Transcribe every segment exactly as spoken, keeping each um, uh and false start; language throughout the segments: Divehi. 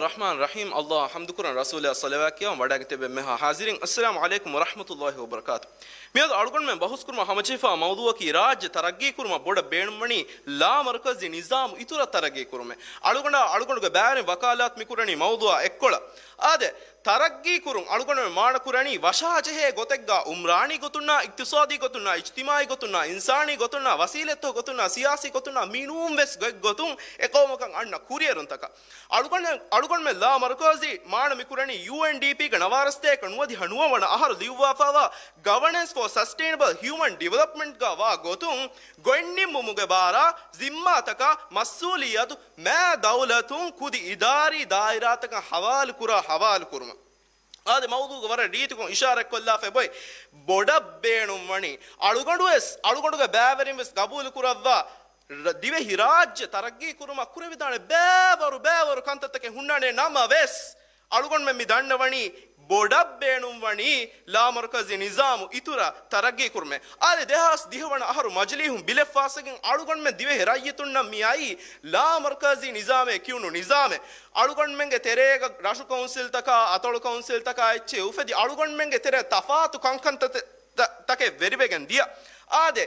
ރަޙްމާން ރަޙީމް. ﷲ އަށް ޙަމްދުކުރަން، ރަސޫލާ ޞަލަވާތް ކިޔަން، ވަޑައިގަތެވެ މެހާ ޙާޒިރިން، އައްސަލާމު ޢަލައިކުމް ވަރަޙްމަތުﷲ ވަބަރަކާތު. މިއަދު އަޅުގަނޑުމެން ބަހުސްކުރުމަށް ހަމަޖެހިފާ މައުޟޫޢަކީ ރާއްޖެ ތަރައްގީ ކުރުމަށް ބޮޑަށް ބޭނުންވަނީ ލާމަރުކަޒީ ނިޒާމު އިތުރަށް ތަރައްގީ ކުރުމޭ. އަޅުގަނޑާ އަޅުގަނޑުގެ ބައިވެރިން ވަކާލާތު މިކުރަނީ މައުޟޫޢާ އެއްކޮޅަށް. އާދެ، ތަރައްގީ ކުރުން އަޅުގަނޑުމެން މާނަ ކުރަނީ ވަށާޖެހޭ ގޮތެއްގަ އުމްރާނީ ގޮތުންނާ، އިޤްތިޞާދީ ގޮތުންނާ، އިޖްތިމާޢީ ގޮތުންނާ، އިންސާނީ ގޮތުންނާ، ވަސީލަތްތައް ގޮތުންނާ، ސިޔާސީ ގޮތުންނާ، މިނޫން ވެސް ގޮތްގޮތުން އެ ޤައުމަކަށް އަންނަ ކުރިއެރުންތަކަށް. އަޅުގަނޑު، އަޅުގަނޑުމެން ލާމަރުކަޒީ މާނަ މިކުރަނީ ޔޫއެންޑީޕީގެ ނަވާރަ ސަތޭކަ ނުވަދިހަ ނުވަ ވަނަ އަހަރު ލިޔުއްވާފައިވާ ގަވަނެންސް ފޯ ސަސްޓެއިނަބަލް ހިއުމަން ޑިވެލޮޕްމަންޓްގަ ވާ ގޮތުން ގޮތްނިންމުމުގެ ބާރާ ޒިންމާތަކާ މަސްއޫލިއްޔަތު މާ ދައުލަތުން ކުދި އިދާރީ ދާއިރާތަކަށް ހަވާލުކުރާ ހަވާލުކުރުމަށް. އާދެ، މައުޟޫޢުގެ ވަރަށް ރީތިކޮށް އިޝާރަތްކޮށްލާފައި އޮތް ބޮޑަށް ބޭނުންވަނީ އަޅުގަނޑުވެސް، އަޅުގަނޑުގެ ބައިވެރިންވެސް ގަބޫލުކުރައްވާ ރަ-، ދިވެހި ރާއްޖެ ތަރައްގީ ކުރުމަށް ކުރެވިދާނެ ބައިވަރު ބައިވަރު ކަންތައްތަކެއް ހުންނާނެ. ނަމަވެސް، އަޅުގަނޑުމެން މި ދަންނަވަނީ ބޮޑަށް ބޭނުންވަނީ ލާމަރުކަޒީ ނިޒާމު އިތުރަށް ތަރައްގީ ކުރުމޭ. އާދެ، ދެހާސް ދިހަ ވަނަ އަހަރު މަޖިލީހުން ބިލެއް ފާސްވެގެން އަޅުގަނޑުމެން ދިވެހި ރައްޔިތުންނަށް މި އައީ ލާމަރުކަޒީ ނިޒާމޭ ކިޔުނު ނިޒާމެއް. އަޅުގަނޑުމެންގެ ތެރޭގަ ރަށު ކައުންސިލްތަކާ، އަތޮޅު ކައުންސިލްތަކާ އެއްޗެއް އުފެދި، އަޅުގަނޑުމެންގެ ތެރޭ ތަފާތު ކަންކަންތައް ތަ-، ތަކެއް ވެރިވެގެން ދިޔަ. އާދެ،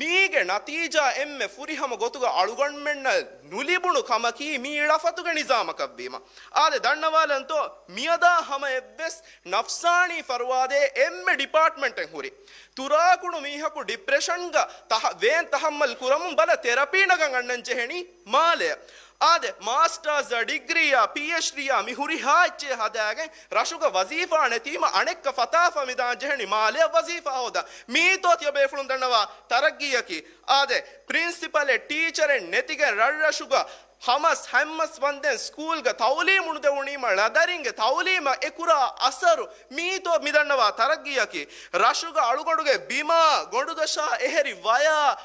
މީގެ ނަތީޖާ އެންމެ ފުރިހަމަ ގޮތުގަ އަޅުގަނޑުމެންނަށް ނުލިބުނު ކަމަކީ މީ ޅަފަތުގެ ނިޒާމަކަށްވީމަ. އާދެ، ދަންނަވާލަންތޯ، މިއަދާ ހަމަޔަށްވެސް ނަފްސާނީ ފަރުވާދޭ އެންމެ ޑިޕާޓްމަންޓެއް ހުރި. ތުރާކުޑު މީހަކު ޑިޕްރެޝަންގަ ތަހަ-، ވޭން ތަހައްމަލް ކުރަމުން ބަލަ ތެރަޕީ ނަގަން އަންނަން ޖެހެނީ މާލެއަށް. އާދެ، މާސްޓާޒްއާ ޑިގްރީއާ ޕީއެޗްޑީއާ މި ހުރިހާ އެއްޗެއް ހަދާގެން ރަށުގަ ވަޒީފާ ނެތީމަ އަނެއްކާ ފަތާފަ މިދާން ޖެހެނީ މާލެއަށް ވަޒީފާ ހޯދަން. މީތޯ ތިޔަބޭފުޅުން ދަންނަވާ ތަރައްގީއަކީ؟ އާދެ، ޕްރިންސިޕަލެއް ޓީޗަރެއް ނެތިގެން ރަށްރަށުގަ ހަމަސް ހަމަސް ވަންދެން ސްކޫލްގަ ތައުލީމު ނުދެވުނީމަ ޅަދަރިންގެ ތައުލީމަށް އެކުރާ އަސަރު މީތޯ މިދަންނަވާ ތަރައްގީއަކީ؟ ރަށުގަ އަޅުގަނޑުގެ ބިމާ، ގޮނޑުދޮށާ އެހެރި ވަޔާ،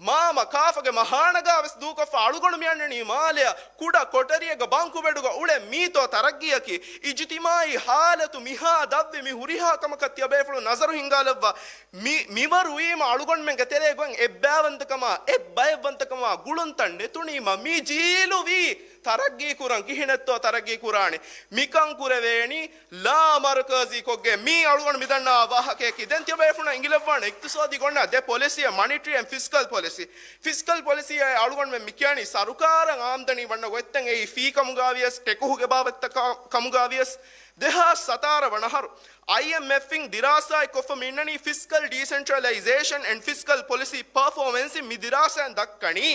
މާމަ ކާފަގެ މަހާނަގާވެސް ދޫކޮށްފަ އަޅުގަނޑު މިއަންނަނީ މާލެއަށް. ކުޑަ ކޮޓަރިއެއްގަ ބަންކު ބެޑުގަ އުޅެން މީތޯ ތަރައްގީއަކީ؟ އިޖުތިމާއީ ހާލަތު މިހާ ދަށްވި މި ހުރިހާ ކަމަކަށް ތިޔަބޭފުޅުން ނަޒަރު ހިންގާލައްވާ. މި-، މިވަރު ވީމަ އަޅުގަނޑުމެންގެ ތެރޭ ގޮތް އެއްބައިވަންތަކަމާ، އެއްބައެއްވަންތަކަމާ ގުޅުންތައް ނެތުނީމަ މި ޖީލު ވީ ތަރައްގީ ކުރަން. ކިހިނެއްތޯ ތަރައްގީ ކުރާނީ؟ މިކަން ކުރެވޭނީ ލާމަރުކަޒީ ކޮށްގެން. މީ އަޅުގަނޑު މިދަންނަވާ ވާހަކަޔަކީ. ދެން ތިޔަބޭފުޅުންނަށް އިނގިލައްވާނެ އިޤްތިޞާދީ ގޮންނަ ދެ ޕޮލިސީއެއް، މަނިޓަރީ އެންޑް ފިސްކަލް ޕޮލިސީ. ފިސްކަލް ޕޮލިސީއާއި އަޅުގަނޑުމެން މިކިޔަނީ ސަރުކާރަށް އާމްދަނީ ވަންނަ ގޮތްތައް އެއީ ފީ ކަމުގަވިޔަސް، ޓެކުހުގެ ބާވަތްތައް ކަ-، ކަމުގަވިޔަސް. ދެހާސް ސަތާރަ ވަނަ އަހަރު އައިއެމްއެފްއިން ދިރާސާއެއް ކޮށްފަ މި އިންނަނީ ފިސްކަލް ޑީސެންޓްރަލައިޒޭޝަން އެންޑް ފިސްކަލް ޕޮލިސީ ޕަރފޯމެންސް. މި ދިރާސާއިން ދައްކަނީ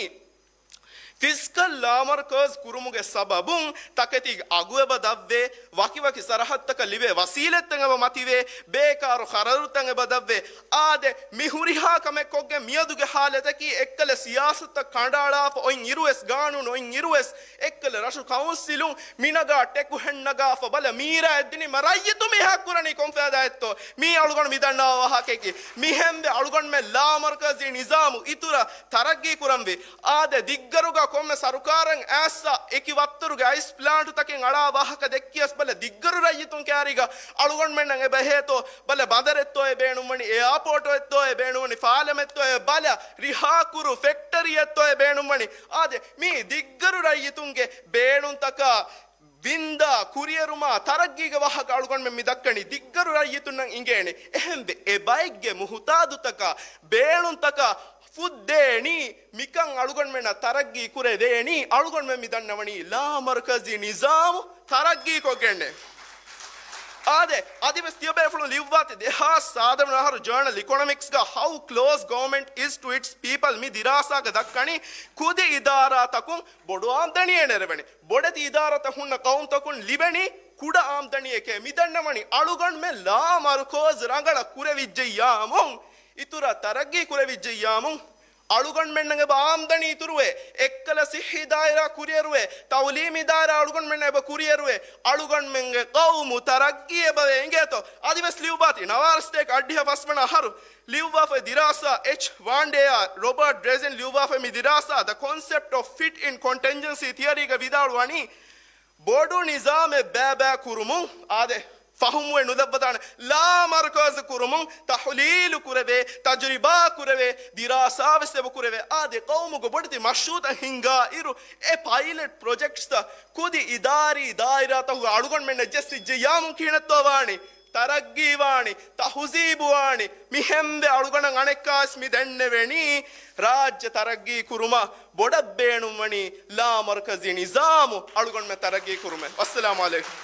ފިސްކަލް ލާމަރުކަޒް ކުރުމުގެ ސަބަބުން ތަކެތީގެ އަގު އެބަ ދަށްވޭ، ވަކިވަކި ސަރަހައްދުތަކަށް ލިބޭ ވަސީލަތްތައް އެބަ މަތިވޭ، ބޭކާރު ޚަރަދުތައް އެބަ ދަށްވޭ. އާދެ، މި ހުރިހާ ކަމެއް ކޮށްގެން މިއަދުގެ ހާލަތަކީ އެއްކަލަ ސިޔާސަތުތައް ކަނޑައަޅާފަ އޮތް އިރުވެސް، ގާނޫނު އޮތް އިރުވެސް، އެއްކަލަ ރަށު ކައުންސިލުން މިނަގާ ޓެކު ހެންނަގާފަ ބަލަ މީރާ އެއްދިނީމަ ރައްޔިތު މިހާ ކުރަނީ ކޮން ފައިދާއެއްތޯ؟ މީ އަޅުގަނޑު މިދަންނަވާ ވާހަކައަކީ. މިހެންވެ އަޅުގަނޑުމެން ލާމަރުކަޒީ ނިޒާމު އިތުރަށް ތަރައްގީ ކުރަންވީ. އާދެ، ދިއްގަރުގަ ކޮންމެ ސަރުކާރެއް އައިސް އެކި ވައްތަރުގެ އައިސް ޕްލާންޓުތަކެއް އަޅާ ވާހަކަ ދެއްކިޔަސް ބަލަ، ދިއްގަރު ރައްޔިތުން ކާރީގަ އަޅުގަނޑުމެންނަށް އެބަ ހޭތޯ؟ ބަލަ، ބަނދަރެއްތޯ އެ ބޭނުންވަނީ، އެއާޕޯޓެއްތޯ އެ ބޭނުންވަނީ، ފާލަމެއްތޯ އެ ބަލަ، ރިހާކުރު ފެކްޓަރީއެއްތޯ އެ ބޭނުންވަނީ. އާދެ، މީ ދިއްގަރު ރައްޔިތުންގެ ބޭނުންތަކާ ވިންދާ ކުރިއެރުމާ ތަރައްގީގެ ވާހަކަ އަޅުގަނޑުމެން މި ދައްކަނީ. ދިއްގަރު ރައްޔިތުންނަށް އިނގޭނެ. އެހެންވެ، އެ ބައެއްގެ މުހުތާދުތަކާ ބޭނުންތަކާ ފުއްދޭނީ، މިކަން އަޅުގަނޑުމެންނަށް ތަރައްގީ ކުރެވޭނީ، އަޅުގަނޑުމެން މި ދަންނަވަނީ ލާމަރުކަޒީ ނިޒާމު ތަރައްގީ ކޮށްގެންނޭ. އާދެ، އަދިވެސް ތިޔަބޭފުޅުން ލިޔުއްވާތި ދެހާސް ސާދަ ވަނަ އަހަރު ޖާނަލް އިކޮނޮމިކްސްގަ How Close Government Is to Its People މި ދިރާސާގަ ދައްކަނީ ކުދި އިދާރާތަކުން ބޮޑު އާމްދަނީއެއް ނެރެވެނީ. ބޮޑެތި އިދާރާތައް ހުންނަ ޤައުމުތަކުން ލިބެނީ ކުޑަ އާމްދަނީއެކޭ. މި ދަންނަވަނީ އަޅުގަނޑުމެން ލާމަރުކަޒް ރަނގަޅަށް ކުރެވިއްޖެއްޔާމުން، އިތުރަށް ތަރައްގީ ކުރެވިއްޖެއްޔާމުން، އަޅުގަނޑުމެންނަށް އެބަ އާމްދަނީ އިތުރުވޭ. އެއްކަލަ ސިއްހީ ދާއިރާ ކުރިއެރުވޭ. ތައުލީމީ ދާއިރާ އަޅުގަނޑުމެންނަށް އެބަ ކުރިއެރުވޭ. އަޅުގަނޑުމެންގެ ޤައުމު ތަރައްގީ އެބަވޭ އިނގޭތޯ؟ އަދިވެސް ލިޔުއްވާތި ނަވާރަ ސަތޭކަ އަށްޑިހަ ފަސް ވަނަ އަހަރު ލިޔުއްވާފައި ދިރާސާ އެޗް ވާންޑޭއާ ރޮބަރޓް ޑްރެޒިން ލިޔުއްވާފައި މި ދިރާސާ The Concept of Fit in Contingency Theory ގަ ވިދާޅުވަނީ، ބޮޑު ނިޒާމެއް ބައިބައި ކުރުމުން، އާދެ، ފަހުމުވެ ނުލައްވަދާނެ. ލާމަރުކަޒު ކުރުމުން ތަޙުލީލު ކުރެވޭ، ތަޖުރިބާ ކުރެވޭ، ދިރާސާ ވެސް އެބަ ކުރެވޭ. އާދެ، ޤައުމުގެ ބޮޑެތި މަޝްރޫޢުތައް ހިންގާ އިރު، އެ ޕައިލެޓް ޕްރޮޖެކްޓްސްތައް ކުދި އިދާރީ ދާއިރާތަކުގެ އަޅުގަނޑުމެންނަށް ޖެއްސިއްޖެއްޔާމުން ކިހިނެއްތޯ ވާނީ؟ ތަރައްގީ ވާނީ، ތަހުޒީބު ވާނީ، މި ހެންދެ އަޅުގަނޑަށް އަނެއްކާވެސް މި ދެންނެވެނީ، ރާއްޖެ ތަރައްގީ ކުރުމަށް ބޮޑަށް ބޭނުންވަނީ ލާމަރުކަޒީ ނިޒާމު އަޅުގަނޑުމެން ތަރައްގީ ކުރުމެއް. ވައްސަލާމު ޢަލައިކުމް.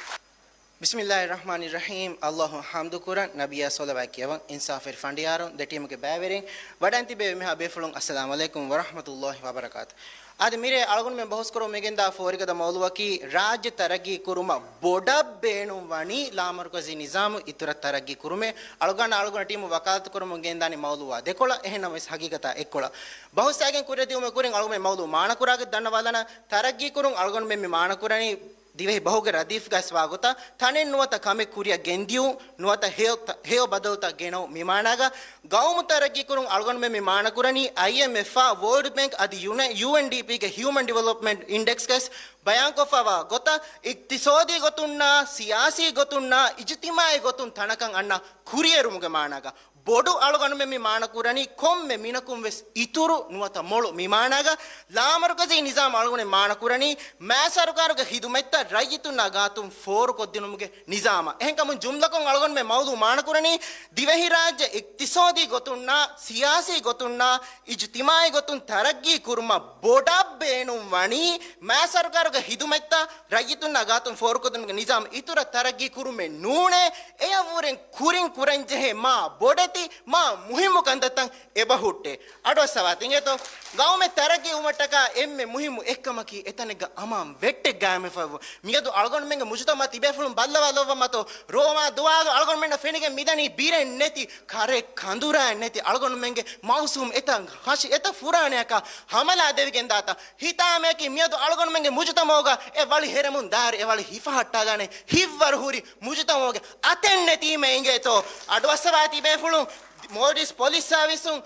ބިސްމިއްލާހިއްރަޙްމާނިއްރަޙީމް. އައްލާހު ޙަމްދު ކުރަން، ނަބިއްޔާ ޞަލަވާތް ކިޔަވަން، އިންސާފުވެރި ފަނޑިޔާރުން، ދެ ޓީމުގެ ބައިވެރިން، ވަޑައިން ތިބޭ މިހާ ބޭފުޅުން، އައްސަލާމު ޢަލައިކުމް ވަރަޙްމަތުﷲި ވަބަރަކާތު. އާދެ، މިރޭ އަޅުގަނޑުމެން ބަހުސް ކުރަމުން ގެންދާ ފޯރިގަދަ މައުޟޫޢަކީ، ރާއްޖެ ތަރައްގީ ކުރުމަށް ބޮޑަށް ބޭނުން ވަނީ ލާމަރުކަޒީ ނިޒާމު އިތުރަށް ތަރައްގީ ކުރުމޭ. އަޅުގަނޑަށް އަޅުގަނޑު ޓީމު ވަކާލަތު ކުރަމުން ގެންދާނީ މައުޟޫޢާ ދެކޮޅަށް، އެހެން ނަމަވެސް ހަގީގަތާ އެއްކޮޅަށް. ބަހުސް އައިގެން ކުރިއަށް ދިއުމުގެ ކުރިން އަޅުގަނޑުމެން މައުޟޫޢު މާނަކުރާގެ ދަންނަވާލަން. ތަރައްގީ ކުރުން އަޅުގަނޑުމެން މި މާނަކުރަނީ ދިވެހި ބަހުގެ ރަދީފްގައި ވާ ގޮތަށް، ތަނެއް ނުވަތަ ކަމެއް ކުރިއަށް ގެންދިޔުން، ނުވަތަ ހެޔޮ، ހެޔޮ ބަދަލުތައް ގެނައުން. މި މާނާގަ ގައުމު ތަރައްގީ ކުރުން އަޅުގަނޑުމެން މި މާނަކުރަނީ އައިއެމްއެފްއާ، ވޯލްޑް ބޭންކް އަދި ޔޫ، ޔޫއެންޑީޕީގެ ހިއުމަން ޑިވެލޮޕްމަންޓް އިންޑެކްސްގައި ބަޔާންކޮށްފައިވާ ގޮތަށް، އިޤްތިޞާދީ ގޮތުންނާ، ސިޔާސީ ގޮތުންނާ، އިޖުތިމާޢީ ގޮތުން ތަނަކަށް އަންނަ ކުރިއެރުމުގެ މާނާގަ. ބޮޑު އަޅުގަނޑުމެން މި މާނަކުރަނީ ކޮންމެ މިނަކުން ވެސް އިތުރު ނުވަތަ މޮޅު. މި މާނާގަ ލާމަރުކަޒީ ނިޒާމް އަޅުގަނޑުމެން މާނަކުރަނީ މާ ސަރުކާރުގެ ޚިދުމަތްތައް ރައްޔިތުންނާ ގާތުން ފޯރުކޮށްދިނުމުގެ ނިޒާމަށް. އެހެންކަމުން ޖުމްލަކޮށް އަޅުގަނޑުމެން މައުޟޫޢު މާނަކުރަނީ ދިވެހިރާއްޖެ އިޤްތިޞާދީ ގޮތުންނާ، ސިޔާސީ ގޮތުންނާ، އިޖުތިމާޢީ ގޮތުން ތަރައްގީ ކުރުމަށް ބޮޑަށް ބޭނުން ވަނީ މާ ސަރުކާރުގެ ޚިދުމަތްތައް ރައްޔިތުންނާ ގާތުން ފޯރުކޮށްދިނުމުގެ ނިޒާމް އިތުރަށް ތަރައްގީ ކުރުމެއް ނޫނޭ. އެޔަށްވުރެން ކުރިން ކުރަންޖެހޭ މާ ބޮޑެތި، މާ މުހިއްމު ކަންތައްތައް އެބަހުއްޓޭ. އަޑުއައްސަވާތި އިނގޭތޯ. ގައުމެއް ތަރައްގީ ވުމަށްޓަކާ އެންމެ މުހިއްމު އެއްކަމަކީ އެތަނެއްގަ އަމާން ވެއްޓެއް ގާއިމްވެފައިވުން. މިއަދު އަޅުގަނޑުމެންގެ މުޖުތަމަޢަށް ތިބޭފުޅުން ބައްލަވާލައްވަމަތޯ، ރޯމާ ދުވާލު އަޅުގަނޑުމެންނަށް ފެނިގެން މިދަނީ ބިރެއް ނެތި، ކަރެއް ކަނދުރާއެއް ނެތި، އަޅުގަނޑުމެންގެ މައުސޫމް އެތައް ހަށި އެތައް ފުރާނަޔަކާ ހަމަލާ ދެވިގެންދާތަން. ހިތާމަޔަކީ މިއަދު އަޅުގަނޑުމެންގެ މުޖުތަމަޢުގަ އެ ވަޅި ހެރެމުން ދާއިރު އެ ވަޅި ހިފަހައްޓާލާނެ ހިތްވަރު ހުރި މުޖުތަމަޢުގެ އަތެއް ނެތީމޭ އިނގޭތޯ. އަޑުއައްސަވާތީ ބޭފުޅުން މޯލްޑިވްސް ޕޮލިސް ސާވިސުން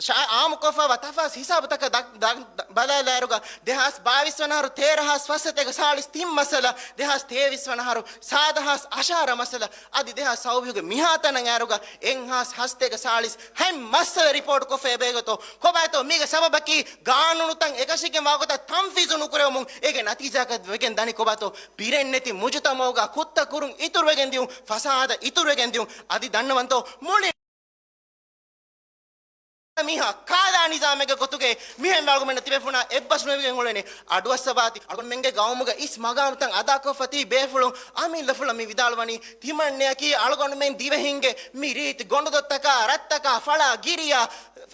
ޝާ-، އާއްމުކޮށްފައިވާ ތަފާސް ހިސާބުތަކަށް ދަ-، ދަ-، ދަ-، ބަލާލާއިރުގަ، ދެހާސް ބާވީސް ވަނަ އަހަރު ތޭރަ ހާސް ފަސް ސަތޭކަ ސާޅީސް ތިން މައްސަލަ، ދެހާސް ތޭވީސް ވަނަ އަހަރު ސާދަ ހާސް އަށާރަ މައްސަލަ، އަދި ދެހާސް ސައުވީހުގެ މިހާތަނަށް އައިރުގަ، އެއްހާސް ހަސަތޭކަ ސާޅީސް ހަތް މައްސަލަ ރިޕޯޓް ކޮށްފައި އެބައިގަތޯ. ކޮބާތޯ މީގެ ސަބަބަކީ؟ ގާނޫނުތައް އެކަށީގެންވާ ގޮތަށް ތަންފީޒު ނުކުރެވުމުން އޭގެ ނަތީޖާއަކަށް ވެގެން ދަނީ ކޮބާތޯ؟ ބިރެއް ނެތި މުޖުތަމަޢުގަ ކުށްތައް ކުރުން އިތުރުވެގެން ދިޔުން، ފަސާދަ އިތުރުވެގެން ދިޔުން. އަދި ދަންނަވަންތޯ މުޅި މީހާ ކާލާ ނިޒާމެއްގެ ގޮތުގައި މިހެން އަޅުގަނޑުމެންނަށް ތިބޭފުޅުންނާ އެއްބަސް ނުވެގެން އުޅެނީ. އަޑުއައްސަވާތި އަޅުގަނޑުމެންގެ ގައުމުގަ އިސް މަގާމުތައް އަދާކޮށްފަ ތިބޭފުޅުން އަމިއްލަފުޅަށް މި ވިދާޅުވަނީ، ތިމަންނެއަކީ އަޅުގަނޑުމެން ދިވެހިންގެ މި ރީތި ގޮނޑުދޮށްތަކާ، ރަށްތަކާ، ފަޅާ، ގިރިޔާ،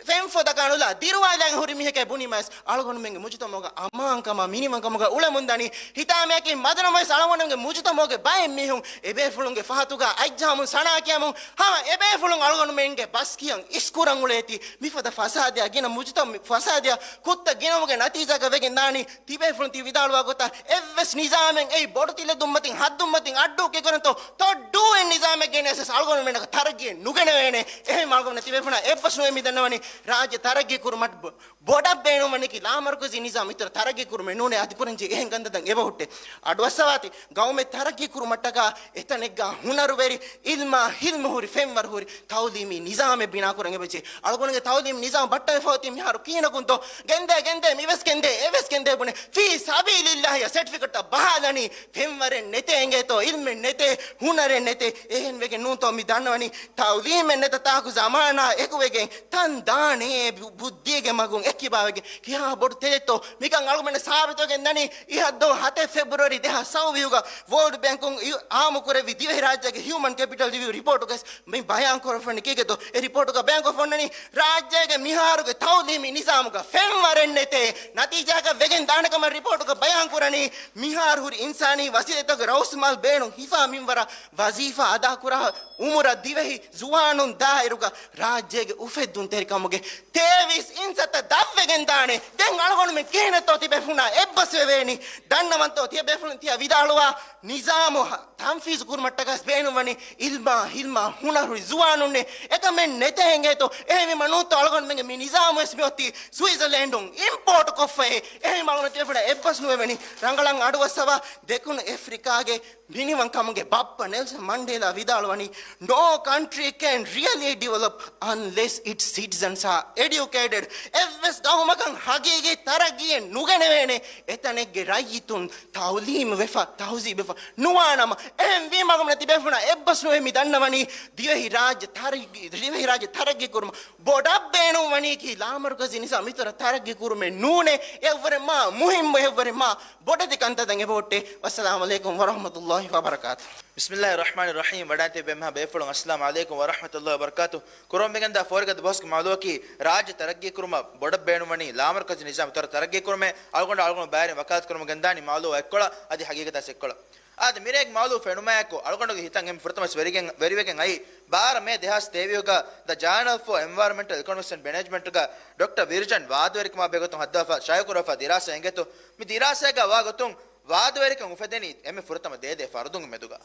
ފެންފޮދަކާ ނުލާ ދިރުވާލައިގެން ހުރި މީހެކޭ ބުނީމަވެސް، އަޅުގަނޑުމެންގެ މުޖުތަމަޢުގަ އަމާންކަމާ މިނިވަންކަމުގަ އުޅެމުންދަނީ. ހިތާމަޔަކީ މަދުނަމަވެސް އަޅުގަނޑުމެންގެ މުޖުތަމަޢުގެ ބައެއް މީހުން އެބޭފުޅުންގެ ފަހަތުގަ އަތްޖަހަމުން ސަނާ ކިޔަމުން ހަމަ އެބޭފުޅުން އަޅުގަނޑުމެންގެ ބަސް ކިޔަން އިސްކުރަން އުޅޭތީ. މިފަދަ ފަސާދަޔާ ގިނަ މުޖުތަ-، ފަސާދަޔާ ކުށްތައް ގިނަވުމުގެ ނަތީޖާގަ ވެގެން ދާނީ ތިބޭފުޅުން ތި ވިދާޅުވާ ގޮތަށް އެއްވެސް ނިޒާމެއް އެއީ ބޮޑު ތިލަދުންމަތިން ހައްދުންމަތިން އައްޑޫ ކެކުރަންތޯ ތޮއްޑޫއެއް ނިޒާމެއް ގެނެސް އަޅުގަނޑުމެންނަކަށް ތަރައްގީއެއް ނުގެނެވޭނެ. އެހެން އަޅުގަނޑު ތިބޭފުޅުންނާ އެއްބަސް ނުވެ މި ދަންނަވަނީ ރާއްޖެ ތަރައްގީ ކުރުމަށް ބޮ-، ބޮޑަށް ބޭނުންވަނީކީ ލާމަރުކަޒީ ނިޒާމް އިތުރަށް ތަރައްގީ ކުރުމެއް ނޫނޭ. އަދި ކުރަންޖެހޭ އެހެން ކަންތައްތައް އެބަހުއްޓޭ. އަޑުއައްސަވާތި ގައުމެއް ތަރައްގީ ކުރުމަށްޓަކާ އެތަނެއްގަ ހުނަރުވެރި، އިލްމާ ހިލްމު ހުރި، ފެންވަރު ހުރި ތައުލީމީ ނިޒާމެއް ބިނާކުރަން އެބަޖެހޭ. އަޅުގަނޑުގެ ތައުލީމް ނިޒާމް ބައްޓަވެފަ އޮތީ މިހާރު ކިހިނަކުންތޯ؟ ގެންދޭ، ގެންދޭ، މިވެސް ގެންދޭ، އެވެސް ގެންދޭ ބުނެ. ފީ ސަބީލިއްލާހިއަށް ސެޓްފިކެޓްތައް ބަހާލަނީ. ފެންވަރެއް ނެތޭ އިނގޭތޯ، އިލްމެއް ނެތޭ، ހުނަރެއް ނެތޭ. އެހެން ވެގެން ނޫންތޯ މި ދަންނަވަނީ ތައުލީމެއް ނެތަ ތާކު ޒަމާނާ އެކުވެގެން ތަން ދާނޭ ބު-، ބުއްދީގެ މަގުން އެއްކިބާވެގެން. ކިހާ ބޮޑު ތެދެއްތޯ؟ މިކަން އަޅުގަނޑަށް ސާބިތުވެގެން ދަނީ އިހަށްދުވަހު ހަތެއް ފެބްރުއަރީ ދެހާސް ސައުވީހުގަ ވޯލްޑް ބޭންކުން އި-، އާއްމުކުރެއްވި ދިވެހިރާއްޖޭގެ ހިއުމަން ކެޕިޓަލް ރިވިއު ރިޕޯޓުގައި މި ބަޔާން ކުރެވިފައިވަނީ ކީކޭތޯ؟ އެ ރިޕޯޓުގަ ބަޔާންކޮށްފަ އޮންނަނީ ރާއްޖޭގެ މިހާރުގެ ތައުލީމީ ނިޒާމުގަ ފެންވަރެއް ނެތޭ. ނަތީޖާއަކަށް ވެގެން ދާނެ ކަމަށް ރިޕޯޓުގަ ބަޔާން ކުރަނީ މިހާރު ހުރި އިންސާނީ ވަސީލަތްތަކުގެ ރައުސްމާލް ބޭނުން ހިފާ މިންވަރަށް ވަޒީފާ އަދާކުރާ އުމުރަށް ދިވެހި ޒުވާނުން ދާއިރުގަ ރާއްޖޭގެ އުފެއްދުންތެރިކަމުގެ ގެ ތޭވީސް އިންސަތައް ދަށްވެގެން ދާނެ. ދެން އަޅުގަނޑުމެން ކިހިނެއްތޯ ތިބޭފުޅުންނާ އެއްބަސްވެވޭނީ؟ ދަންނަވަންތޯ ތިޔަ ބޭފުޅުން ތިޔަ ވިދާޅުވާ ނިޒާމު ހަ-، ތަންފީޒު ކުރުމަށްޓަކަސް ބޭނުންވަނީ އިލްމާ ހިލްމާ ހުނަރު ޒުވާނުންނޭ. އެކަމެއް ނެތޭ އިނގޭތޯ؟ އެހެންވީމަ ނޫންތޯ އަޅުގަނޑުމެންގެ މި ނިޒާމުވެސް މިއޮތީ ސުއިޒަލޭންޑުން އިމްޕޯޓު ކޮށްފައޭ. އެހެންވީމަ އަޅުގަނޑު ތިބޭފުޅުންނާ އެއްބަސް ނުވެވެނީ. ރަނގަޅަށް އަޑުއައްސަވާ. ދެކުނު އެފްރިކާގެ މިނިވަން ކަމުގެ ބައްޕަ ނެލްސަން މަންޑޭލާ ވިދާޅުވަނީ، "No country can really develop unless its citizens are educated." އެއްވެސް ގައުމަކަށް ހަގީގީ ތަރައްގީއެއް ނުގެނެވޭނެ، އެތަނެއްގެ ރައްޔިތުން ތައުލީމް ވެފަ، ތަހުޒީބް ވެފަ ނުވާނަމަ. އެހެންވީމަ އަޅުގަނޑުމެން ތިބޭފުޅުންނާ އެއްބަސް ނުވެ މި ދަންނަވަނީ ދިވެހި ރާއްޖެ ތަރައްގީ، ދިވެހި ރާއްޖެ ތަރައްގީ ކުރުމަށް ބޮޑަށް ބޭނުންވަނީކީ ލާމަރުކަޒީ ނިޒާމް އިތުރަށް ތަރައްގީ ކުރުމެއް ނޫނޭ. އެއަށްވުރެ މާ މުހިއްމު، އެއަށްވުރެ މާ ބޮޑެތި ކަންތައް ދަނގެ ބޯއްޓެ. ވައްސަލާމު ޢަލައިކުމް ވަރަޙްމަތުﷲި ވަބަރަކާތު. ބިސްމިﷲިއްރަޙްމާނިއްރަޙީމް. ވަޑާން ތިބޭ މާ ބޭފުޅުން އައްސަލާމު ޢަލައިކުމް ވަރަޙްމަތުﷲި ވަބަރަކާތު. ކުރަމުން މިގެންދާ ފޯރިގަދަ ބަހުސްގެ މައުޟޫޢަކީ ރާއްޖެ ތަރައްގީ ކުރުމަށް ބޮޑަށް ބޭނުންވަނީ ލާމަރުކަޒީ ނިޒާމް އިތުރަށް ތަރައްގީ ކުރުމޭ. އަޅުގަނޑު އަޅުގަނޑު ބައިވެރިން ވަކާލަތު ކުރަމުން ގެންދާނީ މައުޟޫޢަށް އެއްކޮޅަށް އަދި ހަގީގަތަށް އެއްކޮޅަށް. އާދެ، މިރޭގެ މައުޟޫޢު ފެނުމާއެކު، އަޅުގަނޑުގެ ހިތަށް އެންމެ ފުރަތަމަ ވެރިގެން، ވެރިވެގެން އައީ، ބާރަ މޭ ދެހާސް ތޭވީހުގަ ދަ ޖާނަލް ފޯ އެންވަޔަރަންމެންޓަލް އިކޮނޮމިކްސް އެންޑް މެނޭޖްމަންޓްގަ ޑޮކްޓަރ ވިރްޖަން ވާދަވެރިކަމާ ބެހޭގޮތުން ހައްދަވާފަ ޝައިހުކުރާފަ ދިރާސާ އެނގޭތޯ. މި ދިރާސާގަ ވާ ގޮތުން، ވާދަވެރިކަން އުފެދެނީ އެންމެ ފުރަތަމަ ދޭދޭ ފަރުދުންގެ މެދުގަ.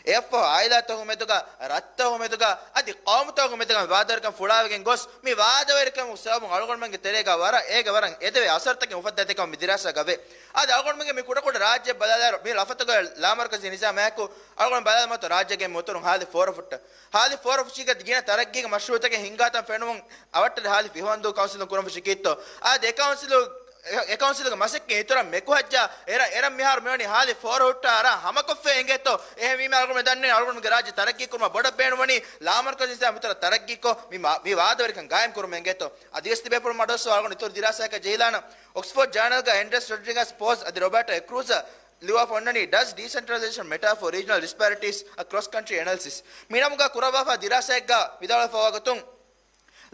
އެއަށްފަހު އާއިލާތަކުގެ މެދުގަ، ރަށްތަކުގެ މެދުގަ، އަދި ޤައުމުތަކުގެ މެދުގަ މި ވާދަވެރިކަން ފުޅާވެގެން ގޮސް، މި ވާދަވެރިކަމުގެ ސަބަބުން އަޅުގަނޑުމެންގެ ތެރޭގަ ވަރަށް، އޭގެ ވަރަށް އެދެވޭ އަސަރުތަކެއް އުފައްދާދޭކަމަށް މި ދިރާސާގަ ވޭ. އަދި އަޅުގަނޑުމެންގެ މި ކުޑަކުޑަ ރާއްޖެ ބަލާލާއިރު، މި ލަފަތުގަ ލާމަރުކަޒީ ނިޒާމާއެކު އަޅުގަނޑު ބަލާލަމާތޯ ރާއްޖޭގެ މި އުތުރުން ހާލި ފޯރަފުއްޓަށް. ހާލި ފޯރަފުށީގަ ގިނަ ތަރައްގީގެ މަޝްރޫޢުތަކެއް ހިންގާތަން ފެނުމުން އަވަށްޓެރި ހާލި ފިހުވަންދޫ ކައުންސިލުން ކުރަން ފެށި ކީއްތޯ؟ އާދެ، އެ ކައުންސިލު، އެ ކައުންސިލުގެ މަސައްކަތް އިތުރަށް މެކުހައްޖާ، އެރަށް، އެރަށް މިހާރު މިވަނީ ހާލި ފޯރަފުއްޓާ އަރާ ހަމަކޮށްފަ އެނގޭތޯ؟ އެހެންވީމަ އަޅުގަނޑު ދަންނަވަނީ އަޅުގަނޑުގެ ރާއްޖެ ތަރައްގީ ކުރުމަށް ބޮޑަށް ބޭނުންވަނީ ލާމަރުކަޒީ ނިޒާމް އިތުރަށް ތަރައްގީކޮށް، މި މާ-، މި ވާދަވެރިކަން ގާއިމް ކުރުމަށް އެނގޭތޯ؟ އަދިވެސް ތިބޭފުޅުން މަޑުއްސަވާ އަޅުގަނޑު އިތުރު ދިރާސާއަކަށް ޖެހިލާނަން. އޮކްސްފޯޑް ޖާނަލްގަ އެންޑްރެސް ރޮޑްރިގަސް ޕޯސް އަދި ރޮބާޓޯ އެކްރޫޒަށް ލިޔުވާފަ އޮންނަނީ، Does decentralization matter for regional disparities across country analysis؟ މިނަމުގަ ކުރައްވާފަ ދިރާސާއެއްގަ ވިދާޅުވެފައިވާ ގޮތުން،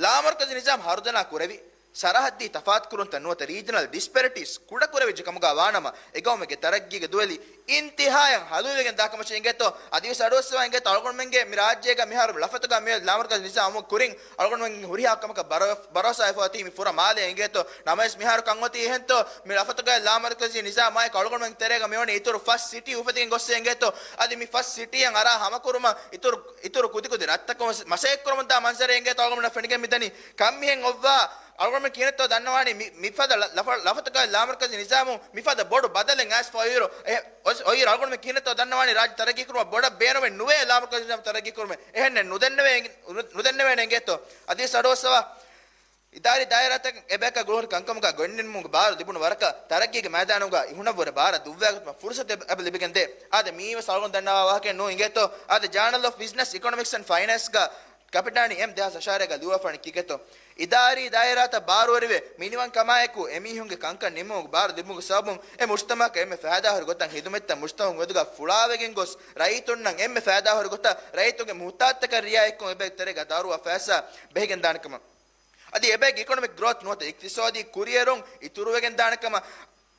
ލާމަރުކަޒީ ނިޒާމް ހަރުދަނާ ކުރެވި، ސަރަހައްދީ ތަފާތުކުރުންތައް ނުވަތަ ރީޖަނަލް ޑިސްޕެރިޓީސް ކުޑަކުރެވިއްޖެ ކަމުގަ ވާނަމަ، އެގައުމެއްގެ ތަރައްގީގެ ދުވެލި އިންތިހާޔަށް ހަލުވިވެގެން ދާކަމަށޭ އެނގޭތޯ؟ އަދިވެސް އަޑުއައްސަވާ އެނގޭތޯ އަޅުގަނޑުމެންގެ މި ރާއްޖޭގަ މިހާރު ލަފަތުގަ މި ލާމަރުކަޒީ ނިޒާމް އަމު ކުރިން އަޅުގަނޑުމެން ހުރިހާ ކަމަކަށް ބަރަ-، ބަރޯސާވެފަ އޮތީ މި ފުރަ މާލެ އެނގޭތޯ؟ ނަމަވެސް މިހާރު ކަން އޮތީ އެހެންތޯ؟ މި ލަފަތުގައި ލާމަރުކަޒީ ނިޒާމާއެކު އަޅުގަނޑުމެން ތެރޭގަ މިވަނީ އިތުރު ފަސް ސިޓީ އުފެދިގެން ގޮއްސޭ އެނގޭތޯ؟ އަދި މި ފަސް ސިޓީއަށް އަރާ ހަމަކުރުމަށް އިތުރު، އިތުރު ކުދިކުދި ރަށްތަކުން ވެސް މަސައްކަތްކުރަމުންދާ މަންޒަރެއް އެނގޭތޯ އަޅުގަނޑަށް ފެނިގެން މިދަނީ. ކަންމިހެން އޮއްވާ އަޅުގަނޑުމެން ކިހިނެއްތޯ ދަންނަވާނީ މި، މިފަދަ ލަ-، ލަފަ-، ލަފަތުގައި ލާމަރުކަޒީ ނިޒާމު މިފަދަ ބޮޑު ބަދަލެއް އައިސްފަ އޮއިއިރު، އެ، އޮސް-، އޮއިއިރު އަޅުގަނޑުމެން ކިހިނެއްތޯ ދަންނަވާނީ ރާއްޖެ ތަރައްގީ ކުރުމަށް ބޮޑަށް ބޭނުމެއް ނުވޭ ލާމަރުކަޒީ ނިޒާމް ތަރައްގީ ކުރުމެއް. އެހެންނެއް ނުދެންނެވޭ، ނު-، ނުދެންނެވޭނެ އެނގޭތޯ؟ އަދިވެސް އަޑުއައްސަވާ. އިދާރީ ދާއިރާތަކަށް އެބަޔަކަށް ގުޅުހުރި ކަންކަމުގަ ގޮތްނިންމުމުގެ ބާރު ލިބުނު ވަރަކަށް ތަރައްގީގެ މައިދާނުގަ އިހުނަށްވުރެ ބާރަށް ދުއްވާގަތުމަށް ފުރުސަތު އެބަ ލިބިގެންދޭ. އާދެ، މިއީވެސް އަޅުގަނޑު ދަންނަވާ ވާހަކައެއް ނޫން އިނގޭތޯ. އާދެ، ޖާނަލް އޮފް ބިޒްނަސް އިކޮނޮމިކްސް އެންޑް ފައިނޭންސްގަ ކަޕިޓާނީ އެމް ދެހާސް އަށާރައިގަ ލިޔުވާފާނެ ކީކޭތޯ؟ އިދާރީ ދާއިރާތައް ބާރުވެރިވެ، މިނިވަންކަމާއެކު އެމީހުންގެ ކަންކަން ނިންމުމުގެ ބާރު ލިބުމުގެ ސަބަބުން އެ މުޖްތަމައަކަށް އެންމެ ފައިދާހުރި ގޮތަށް ހިދުމަތްތައް މުޖްތަމައުގެ މެދުގަ ފުޅާވެގެން ގޮސް، ރައްޔިތުންނަށް އެންމެ ފައިދާހުރި ގޮތަށް ރައްޔިތުންގެ މުހުތާޖުތަކަށް ރިއާޔަތްކޮށް އެބަ ތެރޭގަ ދާރުވާ ފައިސާ ބެހިގެންދާނެ ކަމަށް. އަދި އެބައިގެ އިކޮނޮމިކް ގްރޯތް ނުވަތަ އިޤްތިޞާދީ ކުރިއެރުން އިތުރުވެގެން ދާނެ ކަމަށް.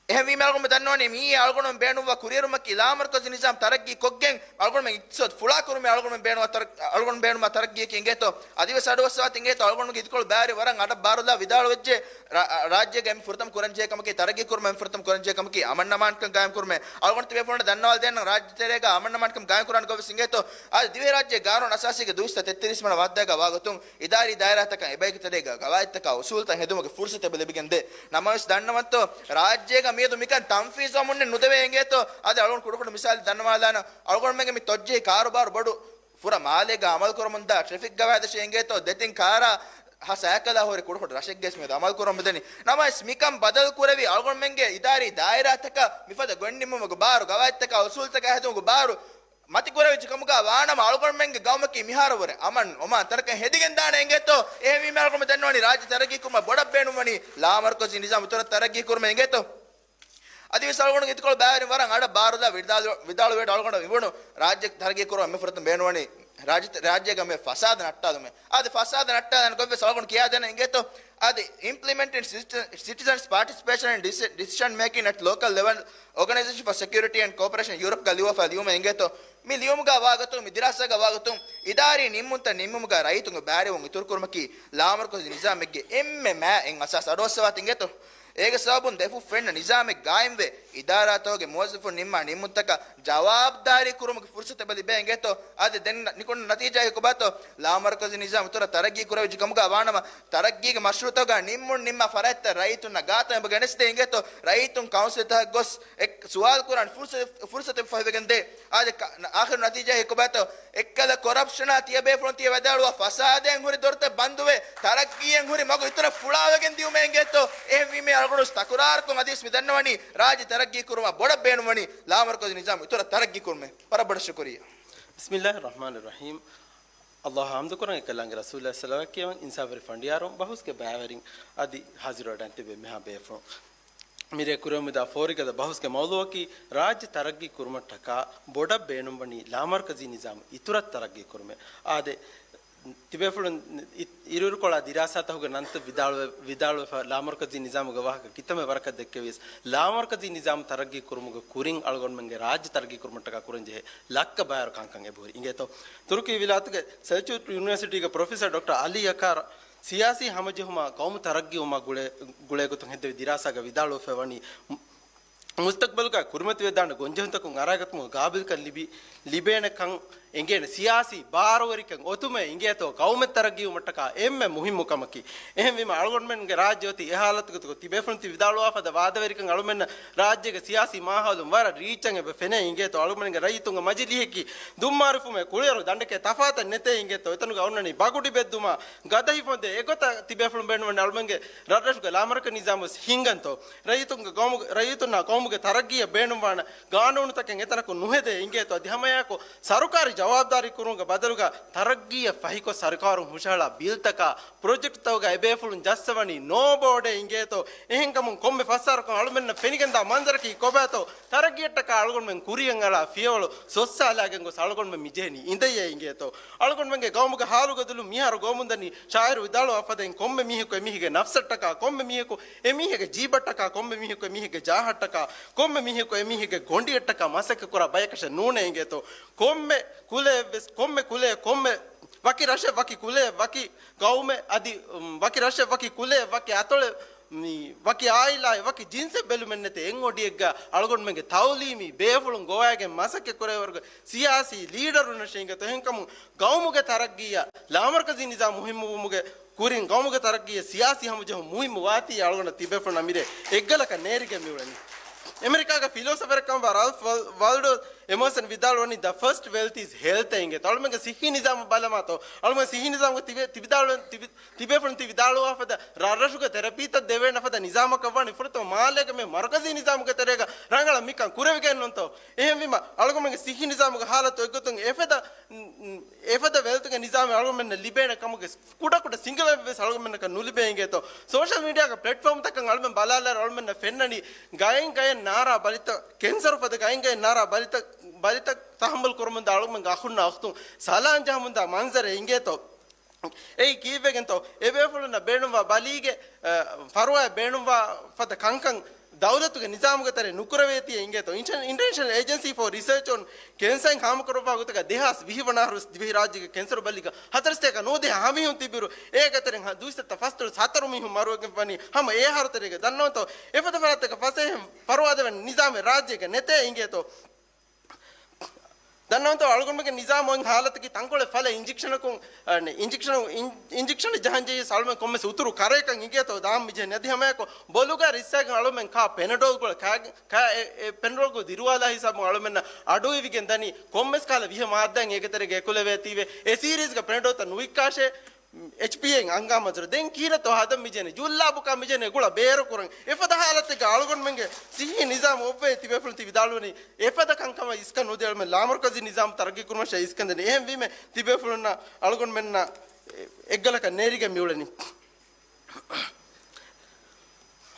އެހެންވީމަ އަޅުގަނޑު ދަންނަވަނީ މިއީ އަޅުގަނޑުމެން ބޭނުންވާ ކުރިއެރުމަކީ ލާމަރުކަޒީ ނިޒާމް ތަރައްގީ ކޮށްގެން އަޅުގަނޑުމެން އިޤްތިޞާދު ފުޅާ ކުރުމަށް އަޅުގަނޑުމެން ބޭނުންވާ ތަރައް-، އަޅުގަނޑުމެން ބޭނުންވާ ތަރައްގީއަކީ އިނގޭތޯ؟ އަދިވެސް އަޑުއައްސަވާތި އިނގޭތޯ އަޅުގަނޑުގެ އިދިކޮޅު ބައިވެރި ވަރަށް އަޑަށް ބާރުލާ ވިދާޅުވެއްޖެ ރާ-، ރާއްޖޭގަ އެންމެ ފުރަތަމަ ކުރަންޖެހޭ ކަމަކީ، ތަރައްގީ ކުރުމަށް އެންމެ ފުރަތަމަ ކުރަންޖެހޭ ކަމަކީ އަމަންއަމާންކަން ގާއިމް ކުރުމޭ. އަޅުގަނޑު ތިބޭފުޅުންނަށް ދަންނަވާލަދޭނަން ރާއްޖެ ތެރޭގަ އަމަންއަމާންކަން ގާއިމް ކުރާނެ ގޮތްވެސް އިނގޭތޯ؟ އަދި ދިވެހިރާއްޖޭގެ ގާނޫނު އަސާސީގެ ދުއިސައްތަ ތެއްތިރީސް ވަނަ ވައްދާގަ ވާގޮތުން، އިދާރީ ދާއިރާތަކަށް އެބައިގެ ތެރޭގަ ގަވާއިދުތަކާ އުސޫލުތައް ހެދުމުގެ ފުރުސަތު އެބަ ލިބިގެންދޭ. ނަމަވެސް ދަންނަވަންތޯ، ރާއްޖޭގަ މިއަދު މިކަން ތަންފީޒުވަމުންނެއް ނުދެވޭ އިނގޭތޯ؟ އަދި އަޅުގަނޑު ކުޑަކުޑަ މިސާލެއް ދަންނަވާލާނަން. އަޅުގަނޑުމެންގެ މި ތޮއްޖެހި ކާރުބާރު ބޮޑު ފުރަ މާލޭގަ އަމަލުކުރަމުންދާ ޓްރެފިކް ގަވާއިދަށޭ އިނގޭތޯ، ދެތިން ކާރާ ހަ ސައިކަލާ ހުރި ކުޑަކުޑަ ރަށެއްގައި މިއަދު އަމަލުކުރަމުންދަނީ. ނަމަވެސް މިކަން ބަދަލުކުރެވި އަޅުގަނޑުމެންގެ އިދާރީ ދާއިރާތަކަށް މިފަދަ ގޮތްނިންމުމުގެ ބާރު، ގަވާއިދުތަކާ އުސޫލުތަކާ ހެދުމުގެ ބާރު، މަތިކުރެވިއްޖެ ކަމުގަ ވާނަމަ، އަޅުގަނޑުމެންގެ ގައުމަކީ މިހާރުވުރެ އަމަން އޮމާން ތަނަކަށް ހެދިގެންދާނެ އިނގޭތޯ؟ އެހެންވީމަ އަޅުގަނޑު ދަންނަވަނީ ރާއްޖެ ތަރައްގީ ކުރުމަށް ބޮޑަށް ބޭނުންވަނީ ލާމަރުކަޒީ ނިޒާމް އިތުރަށް ތަރައްގީ ކުރުމަށް އިނގޭތޯ؟ އަދިވެސް އަޅުގަނޑުގެ އިދިކޮޅު ބައިވެރިން ވަރަށް އަޑަށް ބާރުލާ ވިދާޅު-، ވިދާޅުވެ އަޅުގަނޑަށް އިވުނު ރާއްޖެ ތަރައްގީ ކުރުމަށް އެންމެ ފުރަތަމަ ބޭނުންވަނީ ރާއްޖެ-، ރާއްޖޭގަ މި ފަސާދަ ނައްޓާލުމޭ. އާދެ، ފަސާދަ ނައްޓާލަން ގޮތްވެސް އަޅުގަނޑު ކިޔާދޭނަން އިނގޭތޯ؟ އަދި implementing citizen- citizens participation and deci- decision making at local level organization for security and cooperation ޔޫރަޕްގަ ލިޔުއްވާފަ ލިޔުމެއް އިނގޭތޯ. މި ލިޔުމުގަ ވާގޮތުން، މި ދިރާސާގަ ވާގޮތުން، އިދާރީ ނިންމުންތައް ނިންމުމުގަ ރައްޔިތުންގެ ބައިވެރިވުން އިތުރުކުރުމަކީ ލާމަރުކަޒީ ނިޒާމެއްގެ އެންމެ މާތް އަސާސް އަޑުއައްސަވާތީ އިނގޭތޯ. އޭގެ ސަބަބުން ދެފުށް ފެންނަ ނިޒާމެއް ގާއިމްވެ، އިދާރާތަކުގެ މުވައްޒަފުން ނިންމާ ނިންމުންތަކަށް ޖަވާބުދާރީ ކުރުމުގެ ފުރުސަތެއް އެބަ ލިބޭ އިނގޭތޯ. އަދި ދެން ނިކުން ނަތީޖާ ކޮބާތޯ؟ ލާމަރުކަޒީ ނިޒާމް އިތުރަށް ތަރައްގީ ކުރެވިއްޖެ ކަމުގަ ވާނަމަ، ތަރައްގީގެ މަޝްރޫއުތަކުގަ ނިންމުން ނިންމާ ފަރާތްތައް ރައްޔިތުންނާ ގާތަށް އެބަ ގެނެސްދޭ އިނގޭތޯ. ރައްޔިތުން ކައުންސިލްތަކަށް ގޮސް އެ ސުވާލު ކުރާން ފުރުސަ- ފުރުސަތެއް ފަހިވެގެން ދޭ. އާދެ، ކަ- އާޚިރު ނަތީޖާ ކޮބާތޯ؟ އެއްކަލަ ކޮރަޕްޝަނާ ތިޔަބޭފުޅުން ތިޔަ ވަދާޅުވާ ފަސާދައިން ހުރި ދޮރުތައް ބަންދުވެ، ތަރައްގީއެއް ހުރި މަގު އިތުރަށް ފުޅާވެގެން ދިޔުމޭ އިނގޭތޯ. އެހެންވީމަ އަޅުގަނޑު ތަކުރާރުކޮށް އަދިވެސް މި ދަންނަވަނީ، ރާއްޖެ ތަރައްގީ ކުރުމަށް ބޮޑަށް ބޭނުންވަނީ ލާމަރުކަޒީ ނިޒާމް އިތުރަށް ތަރައްގީ ކުރުމޭ. ވަރަށް ބޮޑަށް ޝުކުރިއްޔާ. بسم الله الرحمن الرحيم. އައްލާހަށް ޙަމްދުކުރަން، އެކަލާނގެ ރަސޫލާ ޞަލަވާތް ކިޔަވަން، އިންސާފުވެރި ފަނޑިޔާރުން، ބަހުސްގެ ބައިވެރިން އަދި ޙާޟިރު އަޑަން ތިބޭ މިހާ ބޭފުޅުން. މިރޭ ކުރެވެމުންދާ ފޯރިގަދަ ބަހުސްގެ މައުޟޫއަކީ ރާއްޖެ ތަރައްގީ ކުރުމަށްޓަކާ ބޮޑަށް ބޭނުންވަނީ ލާމަރުކަޒީ ނިޒާމް އިތުރަށް ތަރައްގީ ކުރުމޭ. އާދެ، ތިބޭފުޅުން އި-، އިރުއިރުކޮޅާ ދިރާސާތަކުގެ ނަންތައް ވިދާޅުވެ-، ވިދާޅުވެފަ، ލާމަރުކަޒީ ނިޒާމުގެ ވާހަކަ ކިތަންމެ ވަރަކަށް ދެއްކެވިޔަސް، ލާމަރުކަޒީ ނިޒާމް ތަރައްގީ ކުރުމުގެ ކުރިން އަޅުގަނޑުމެންގެ ރާއްޖެ ތަރައްގީ ކުރުމަށްޓަކާ ކުރަންޖެހޭ ލައްކަ ބައިވަރު ކަންކަން އެބަހުރި އިނގޭތޯ. ތުރުކީ ވިލާތުގެ ސެލްޗޫކް ޔުނިވަރސިޓީގެ ޕްރޮފެސަރ ޑޮކްޓަރ އަލީ އަކާރަ ސިޔާސީ ހަމަޖެހުމާ ގައުމު ތަރައްގީވުމާ ގުޅޭ، ގުޅޭގޮތުން ހެއްދެވި ދިރާސާގަ ވިދާޅުވެފަ ވަނީ، މު-، މުސްތަޤްބަލުގަ ކުރިމަތިވެދާނެ ގޮންޖެހުންތަކުން އަރާގަތުމުގެ ގާބިލްކަން ލިބި، ލިބޭނެ ކަން އެނގޭނެ ސިޔާސީ ބާރުވެރިކަން އޮތުމޭ އިނގޭތޯ ގައުމެއް ތަރައްގީވުމަށްޓަކާ އެންމެ މުހިއްމު ކަމަކީ. އެހެންވީމަ އަޅުގަނޑުމެންގެ ރާއްޖެ އޮތީ އެ ހާލަތުގަތުގަ ތިބޭފުޅުން ތި ވިދާޅުވާފަދަ ވާދަވެރިކަން އަޅުމެންނަށް ރާއްޖޭގެ ސިޔާސީ މާހައުލުން ވަރަށް ރީއްޗަށް އެބަ ފެނޭ އިނގޭތޯ. އަޅުގަނޑުގެ ރައްޔިތުންގެ މަޖިލީހަކީ ދުންމާރުފުމޭ ކުޅިވަރު ދަނޑެކޭ ތަފާތެއް ނެތޭ އިނގޭތޯ. އެތަނުގަ އޮންނަނީ ބަގުޑި ބެއްދުމާ ގަދަ ހިފަންދޭ އެގޮތަށް ތިބޭފުޅުން ބޭނުންވަނީ އަޅުމެންގެ ރަށްރަށުގެ ލާމަރުކަޒީ ނިޒާމު ވެސް ހިންގަންތޯ. ރައްޔިތުންގެ ގައުމުގެ، ރައްޔިތުންނާ ގައުމުގެ ތަރައްގީއަށް ބޭނުންވާނެ ގާނޫނުތަކެއް އެތަނަކު ނުހެދޭ އިނގޭތޯ. އަދި ހަމައެއާއެކު ސަރުކާރީ ޖަވާބުދާރީ ކުރުމުގެ ބަދަލުގަ ތަރައްގީއަށް ފަހިކޮށް ސަރުކާރުން ހުށަހަޅާ ބިލްތަކާ ޕްރޮޖެކްޓްތަކުގަ އެބޭފުޅުން ޖައްސަވަނީ ނޯ ބޯޑޭ އިނގޭތޯ. އެހެންކަމުން ކޮންމެ ފަސް އަހަރަކުން އަޅުމެންނަށް ފެނިގެންދާ މަންޒަރަކީ ކޮބާތޯ؟ ތަރައްގީއަށްޓަކާ އަޅުގަނޑުމެން ކުރިޔަށް އަޅާ ފިޔަވަޅު ސޮއްސާލާގެން ގޮސް އަޅުގަނޑުމެން މިޖެހެނީ އިނދެޔޭ އިނގޭތޯ. އަޅުގަނޑުމެންގެ ގައުމުގެ ހާލުގަދަލު މިހާރު ގައުމުން ދަނީ ޝާއިރު ވިދާޅުވާ ފަދައިން ކޮންމެ މީހަކު އެމީހެއްގެ ނަފްސަށްޓަކާ، ކޮންމެ މީހަކު އެމީހެއްގެ ޖީބަށްޓަކާ، ކޮންމެ މީހަކު އެމީހެއްގެ ޖާހަށްޓަކާ، ކޮންމެ މީހަކު އެމީހެއްގެ ގޮނޑިއަށްޓަކާ މަސައްކަތްކުރާ ބަޔަކަށެއް ނޫނޭ އިނގޭތޯ. ކޮންމެ ކުލައެއްވެސް، ކޮންމެ ކުލައެއް، ކޮންމެ ވަކި ރަށެއް، ވަކި ކުލައެއް، ވަކި ގައުމެއް، އަދި، އުމް، ވަކި ރަށެއް، ވަކި ކުލައެއް، ވަކި އަތޮޅެއް، މި ވަކި އާއިލާއެއް، ވަކި ޖިންސެއް ބެލުމެއް ނެތޭ. އެއް އޮޑިއެއްގަ އަޅުގަނޑުމެންގެ ތައުލީމީ ބޭފުޅުން ގޮވައިގެން މަސައްކަތް ކުރެވޭވަރުގެ ސިޔާސީ ލީޑަރުންނަށޭ އިނގޭތޯ. އެހެންކަމުން ގައުމުގެ ތަރައްގީއަށް ލާމަރުކަޒީ ނިޒާމް މުހިއްމުވުމުގެ ކުރިން ގައުމުގެ ތަރައްގީއަށް ސިޔާސީ ހަމަޖެހުން މުހިއްމު ވާތީ އަޅުގަނޑަށް ތިބޭފުޅުންނަށް މިރޭ އެއްގަލަކަށް ނޭރިގެން މިއުޅެނީ. އެމެރިކާގެ ފިލޯސަފަރެއް ކަމަށް ވާ ރާލްފް ވަލް-، ވަލްޑޯ އެމާސަން ވިދާޅުވަނީ، "The first wealth is health" އިނގޭތޯ. އަޅުމެންގެ ސިއްހީ ނިޒާމު ބަލަމާތޯ. އަޅުމެން ސިއްހީ ނިޒާމުގެ ތިބެ-، ތިބިދާޅު-، ތިބި-، ތިބޭފުޅުން ތި ވިދާޅުވާފަދަ ރަށްރަށުގެ ތެރަޕީތައް ދެވޭނެ ފަދަ ނިޒާމަކަށް ވާނީ ފުރަތަމަ މާލޭގަ މި މަރުކަޒީ ނިޒާމުގެ ތެރޭގަ ރަނގަޅަށް މިކަން ކުރެވިގެންނުންތޯ. އެހެންވީމަ އަޅުގަނޑުމެންގެ ސިއްހީ ނިޒާމުގެ ހާލަތު އެއްގޮތުން އެފަދަ، އެފަދަ ވެލްތުގެ ނިޒާމެއް އަޅުގަނޑުމެންނަށް ލިބޭނެ ކަމުގެ ކުޑަކުޑަ ސިނގިލެއްވެސް އަޅުގަނޑުމެންނަކަށް ނުލިބޭ އިނގޭތޯ. ސޯޝަލް މީޑިއާގެ ޕްލެޓްފޯމްތަކަށް އަޅުމެން ބަލާލާއިރު އަޅުމެންނަށް ފެންނަނީ ގައިން ގަޔަށް ނާރާ ބަލިތައް، ކެންސަރު ފަދަ ގައިން ގަޔަށް ނާރާ ބަލިތައް، ބަލިތައް ތަހައްމަލް ކުރަމުންދާ އަޅުގަނޑުމެންގެ އަޚުންނާ އުޚްތުން ސަލާން ޖަހަމުންދާ މަންޒަރެއް އިނގޭތޯ. އެއީ ކީއްވެގެންތޯ؟ އެބޭފުޅުންނަށް ބޭނުންވާ ބަލީގެ، އަ، ފަރުވާއެއް ބޭނުންވާ ފަދަ ކަންކަން ދައުލަތުގެ ނިޒާމުގެ ތެރޭ ނުކުރެވޭތީ އިނގޭތޯ. އިންޓަ-، އިންޓަރނޭޝަނަލް އޭޖެންސީ ފޯ ރިސަރޗް އޮން ކެންސަރ އިން ހާމަކުރައްވާ ގޮތަކަށް ދެހާސް ވިހި ވަނަ އަހަރު ވެސް ދިވެހިރާއްޖޭގެ ކެންސަރު ބަލީގަ ހަތަރުސަތޭކަ ނުވަދިހަ ހަމައެހުން ތިބިއިރު، އޭގެ ތެރެއިން ހަ-، ދުއިސައްތަ ފަސްދޮޅަސް ހަތަރު މީހުން މަރުވެގެން ވަނީ ހަމަ އެ އަހަރު ތެރޭގަ. ދަންނަވަންތޯ، އެފަދަ ފަރާތްތަކަށް ފަސޭހަ ފަރުވާދެވެން ނިޒާމެއް ރާއްޖޭގަ ނެތޭ އިނގޭތޯ. ދަންނަވަންތޯ، އަޅުގަނޑުމެންގެ ނިޒާމު އޮތް ހާލަތަކީ ތަންކޮޅެއް ފަލަ އިންޖެކްޝަނަކުން، އަ، ނެ، އިންޖެކްޝަނު، އިން-، އިންޖެކްޝަނެއް ޖަހަން ޖެހިޔަސް އަޅުމެން ކޮންމެސް އުތުރު ކަރައެއްކަން އިނގޭތޯ ދާން މިޖެހެނީ. އަދި ހަމައެކު ބޮލުގަ ރިއްސާގެން އަޅުމެން ކާ ޕެނަޑޯލް ގުޅަ، ކާ، ކާ އެ، އެ ޕެނަޑޯލް ގުޅަ ދިރުވާލާ ހިސާބުން އަޅުމެންނަށް އަޑުއިވިގެން ދަނީ ކޮންމެސް ކަހަލަ ވިހަ މާއްދާއެއް އޭގެ ތެރޭގަ އެކުލެވޭތީވެ. އެ ސީރީޒްގެ ޕެނަޑޯލްތައް ނުވިއްކާށޭ، އެޗްޕީއޭ އަންގާ މަޖުރު. ދެން ކިހިނެއްތޯ ހަދަން މިޖެހެނީ؟ ޖުއްލާބުކާ މިޖެހެނީ ގުޅަ ބޭރު ކުރަން. އެފަދަ ހާލަތެއްގަ އަޅުގަނޑުމެންގެ ސިއްހީ ނިޒާމް އޮއްވޭ ތިބޭފުޅުން ތި ވިދާޅުވަނީ. އެފަދަ ކަންކަމަށް އިސްކަން ނުދޭ އަޅުމެން ލާމަރުކަޒީ ނިޒާމް ތަރައްގީ ކުރުމަށޭ އިސްކަން ދެނީ. އެހެންވީމެ ތިބޭފުޅުންނަށް އަޅުގަނޑުމެންނަށް އެއްގަލަކަށް ނޭރިގެން މިއުޅެނީ.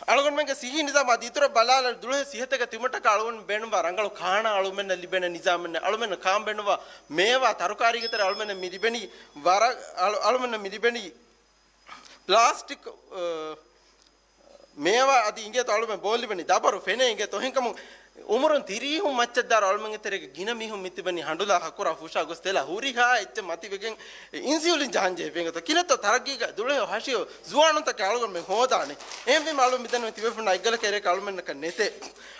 އަޅުގަނޑުމެންގެ ސިއްހީ ނިޒާމް އަދި އިތުރަށް ބަލާލަ ދުޅަހެއް ސިއްހަތެއްގަ ތިބުމަށްޓަކާ އަޅުގަނޑު ބޭނުންވާ ރަނގަޅު ކާނާ އަޅުމެންނަށް ލިބޭނެ ނިޒާމެއް ނެ. އަޅުމެންނަށް ކާން ބޭނުންވާ މޭވާ ތަރުކާރީގެ ތެރޭ އަޅުމެންނަށް މި ލިބެނީ ވަރަށް އަޅު-، އަޅުމެންނަށް މި ލިބެނީ ޕްލާސްޓިކް، އަ، މޭވާ އަދި އިނގޭތޯ އަޅުމެން ބޯލިބަނީ ދަބަރު ފެނޭ އިނގޭތޯ. އެހެންކަމުން އުމުރުން ތިރީހުން މައްޗަށްދާއިރު އަޅުމެންގެ ތެރޭގަ ގިނަ މީހުން މިތިބަނީ ހަނޑުލާ ހަކުރާ ފުށާ ގޮސް ތެލާ ހުރިހާ އެއްޗެއް މަތިވެގެން އިންސިއުލިން ޖަހަން ޖެހެވޭ އިނގޭތޯ. ކިހިނެއްތޯ ތަރައްގީގަ ދުޅަހެޔޮ ހަށިޔޮ ޒުވާނުންތަކެއް އަޅުގަނޑުމެން ހޯދާނެ. އެހެންވީމަ އަޅުމެން މިދަންނަވަނީ ތިބޭފުޅުންނާ އެއްގަލަކަށް އެރެއަކަށް އަޅުމެންނަކަށް ނެތޭ.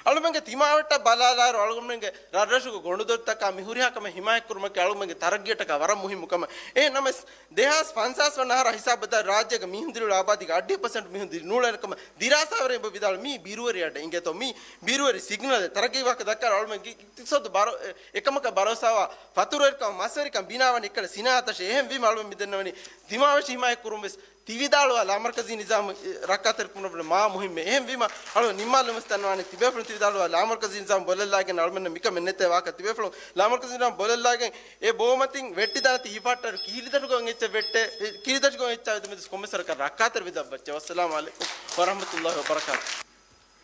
އަޅުމެންގެ ތިމާވެއްޓަށް ބަލާލާއިރު އަޅުގަނޑުމެންގެ ރަށްރަށުގެ ގޮނޑުދޮށްތަކާ މި ހުރިހާ ކަމެއް ހިމާޔަތްކުރުމަކީ އަޅުގަނޑުމެންގެ ތަރައްގީއަށްޓަކާ ވަރަށް މުހިއްމު ކަމެއް. އެހެން ނަމަވެސް، ދެހާސް ފަންސާސް ވަނަ އަހަރާ ހިސާބު ދާ ރާއްޖޭގެ މީހުން ދިރިއުޅޭ އާބާދީގެ އަށްޑިހަ ޕަސެންޓް މީހުން ދިރި ނޫޅޭނެ ކަމަށް ދިރާސާވެރިން އެބަ ވިދާޅުވި. މީ ބިރުވެރި އަޑެއް އިނގޭތޯ، މީ ބިރުވެރި ސިގްނަލެއް. ތަރައްގީ ވާހަކަ ދައްކާ އަޅުމެން ގެ އިޤްތިޞާދު ބަރޯ-، އެ-، އެކަމަކަށް ބަރޯސާވާ ފަތުރުވެރިކަމާ މަސްވެރިކަން ބިނާވަނީ އެއްކަލަ ސިނާއަތަށޭ. އެހެންވީމަ އަޅުމެން މިދަންނަވަނީ ތިމާވެށި ހިމާޔަތްކުރުން ވެސް ތި ވިދާޅުވާ ލާމަރުކަޒީ ނިޒާމު ރައްކާތެރިކުރުމަށް ވުރެ މާ މުހިއްމޭ. އެހެންވީމަ އަޅު ނިންމާލަމަސް ދަންނަވާނެ ތިބޭފުޅުން ތި ވިދާޅުވާ ލާމަރުކަޒީ ނިޒާމު ބޮލަށްލާގެން އަޅުމެންނަށް މިކަމެއް ނެތޭ ވާހަކަ ތިބޭފުޅުން ލާމަރުކަޒީ ނިޒާމު ބޮލަށްލާގެން އެ ބޯމަތިން ވެއްޓިދާނެތީ ހިފަހައްޓާއިރު ކިހިލިދަށުގަ އޮތް އެއްޗެއް ވެއްޓޭ، ކިހިލިދަށުގަ އޮތް އެއްޗާ ވެދެމެދު ކޮންމެސް ވަރަކަށް ރައްކާތެރި ވެދާ ބައްޗެއް. ވައްސަލާމު ޢަލައިކުމް ވަރަޙްމަތުﷲި ވަބަރަކާތު.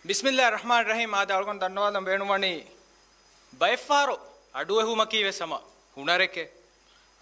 ބިސްމިﷲިއްރަޙްމާނިއްރަޙީމް. އާދެ އަޅުގަނޑު ދަންނަވާލަން ބޭނުންވަނީ ބައެއްފަހަރު އަޑުއެހުމަކީ ވެސް ހަމަ ހުނަރެކޭ.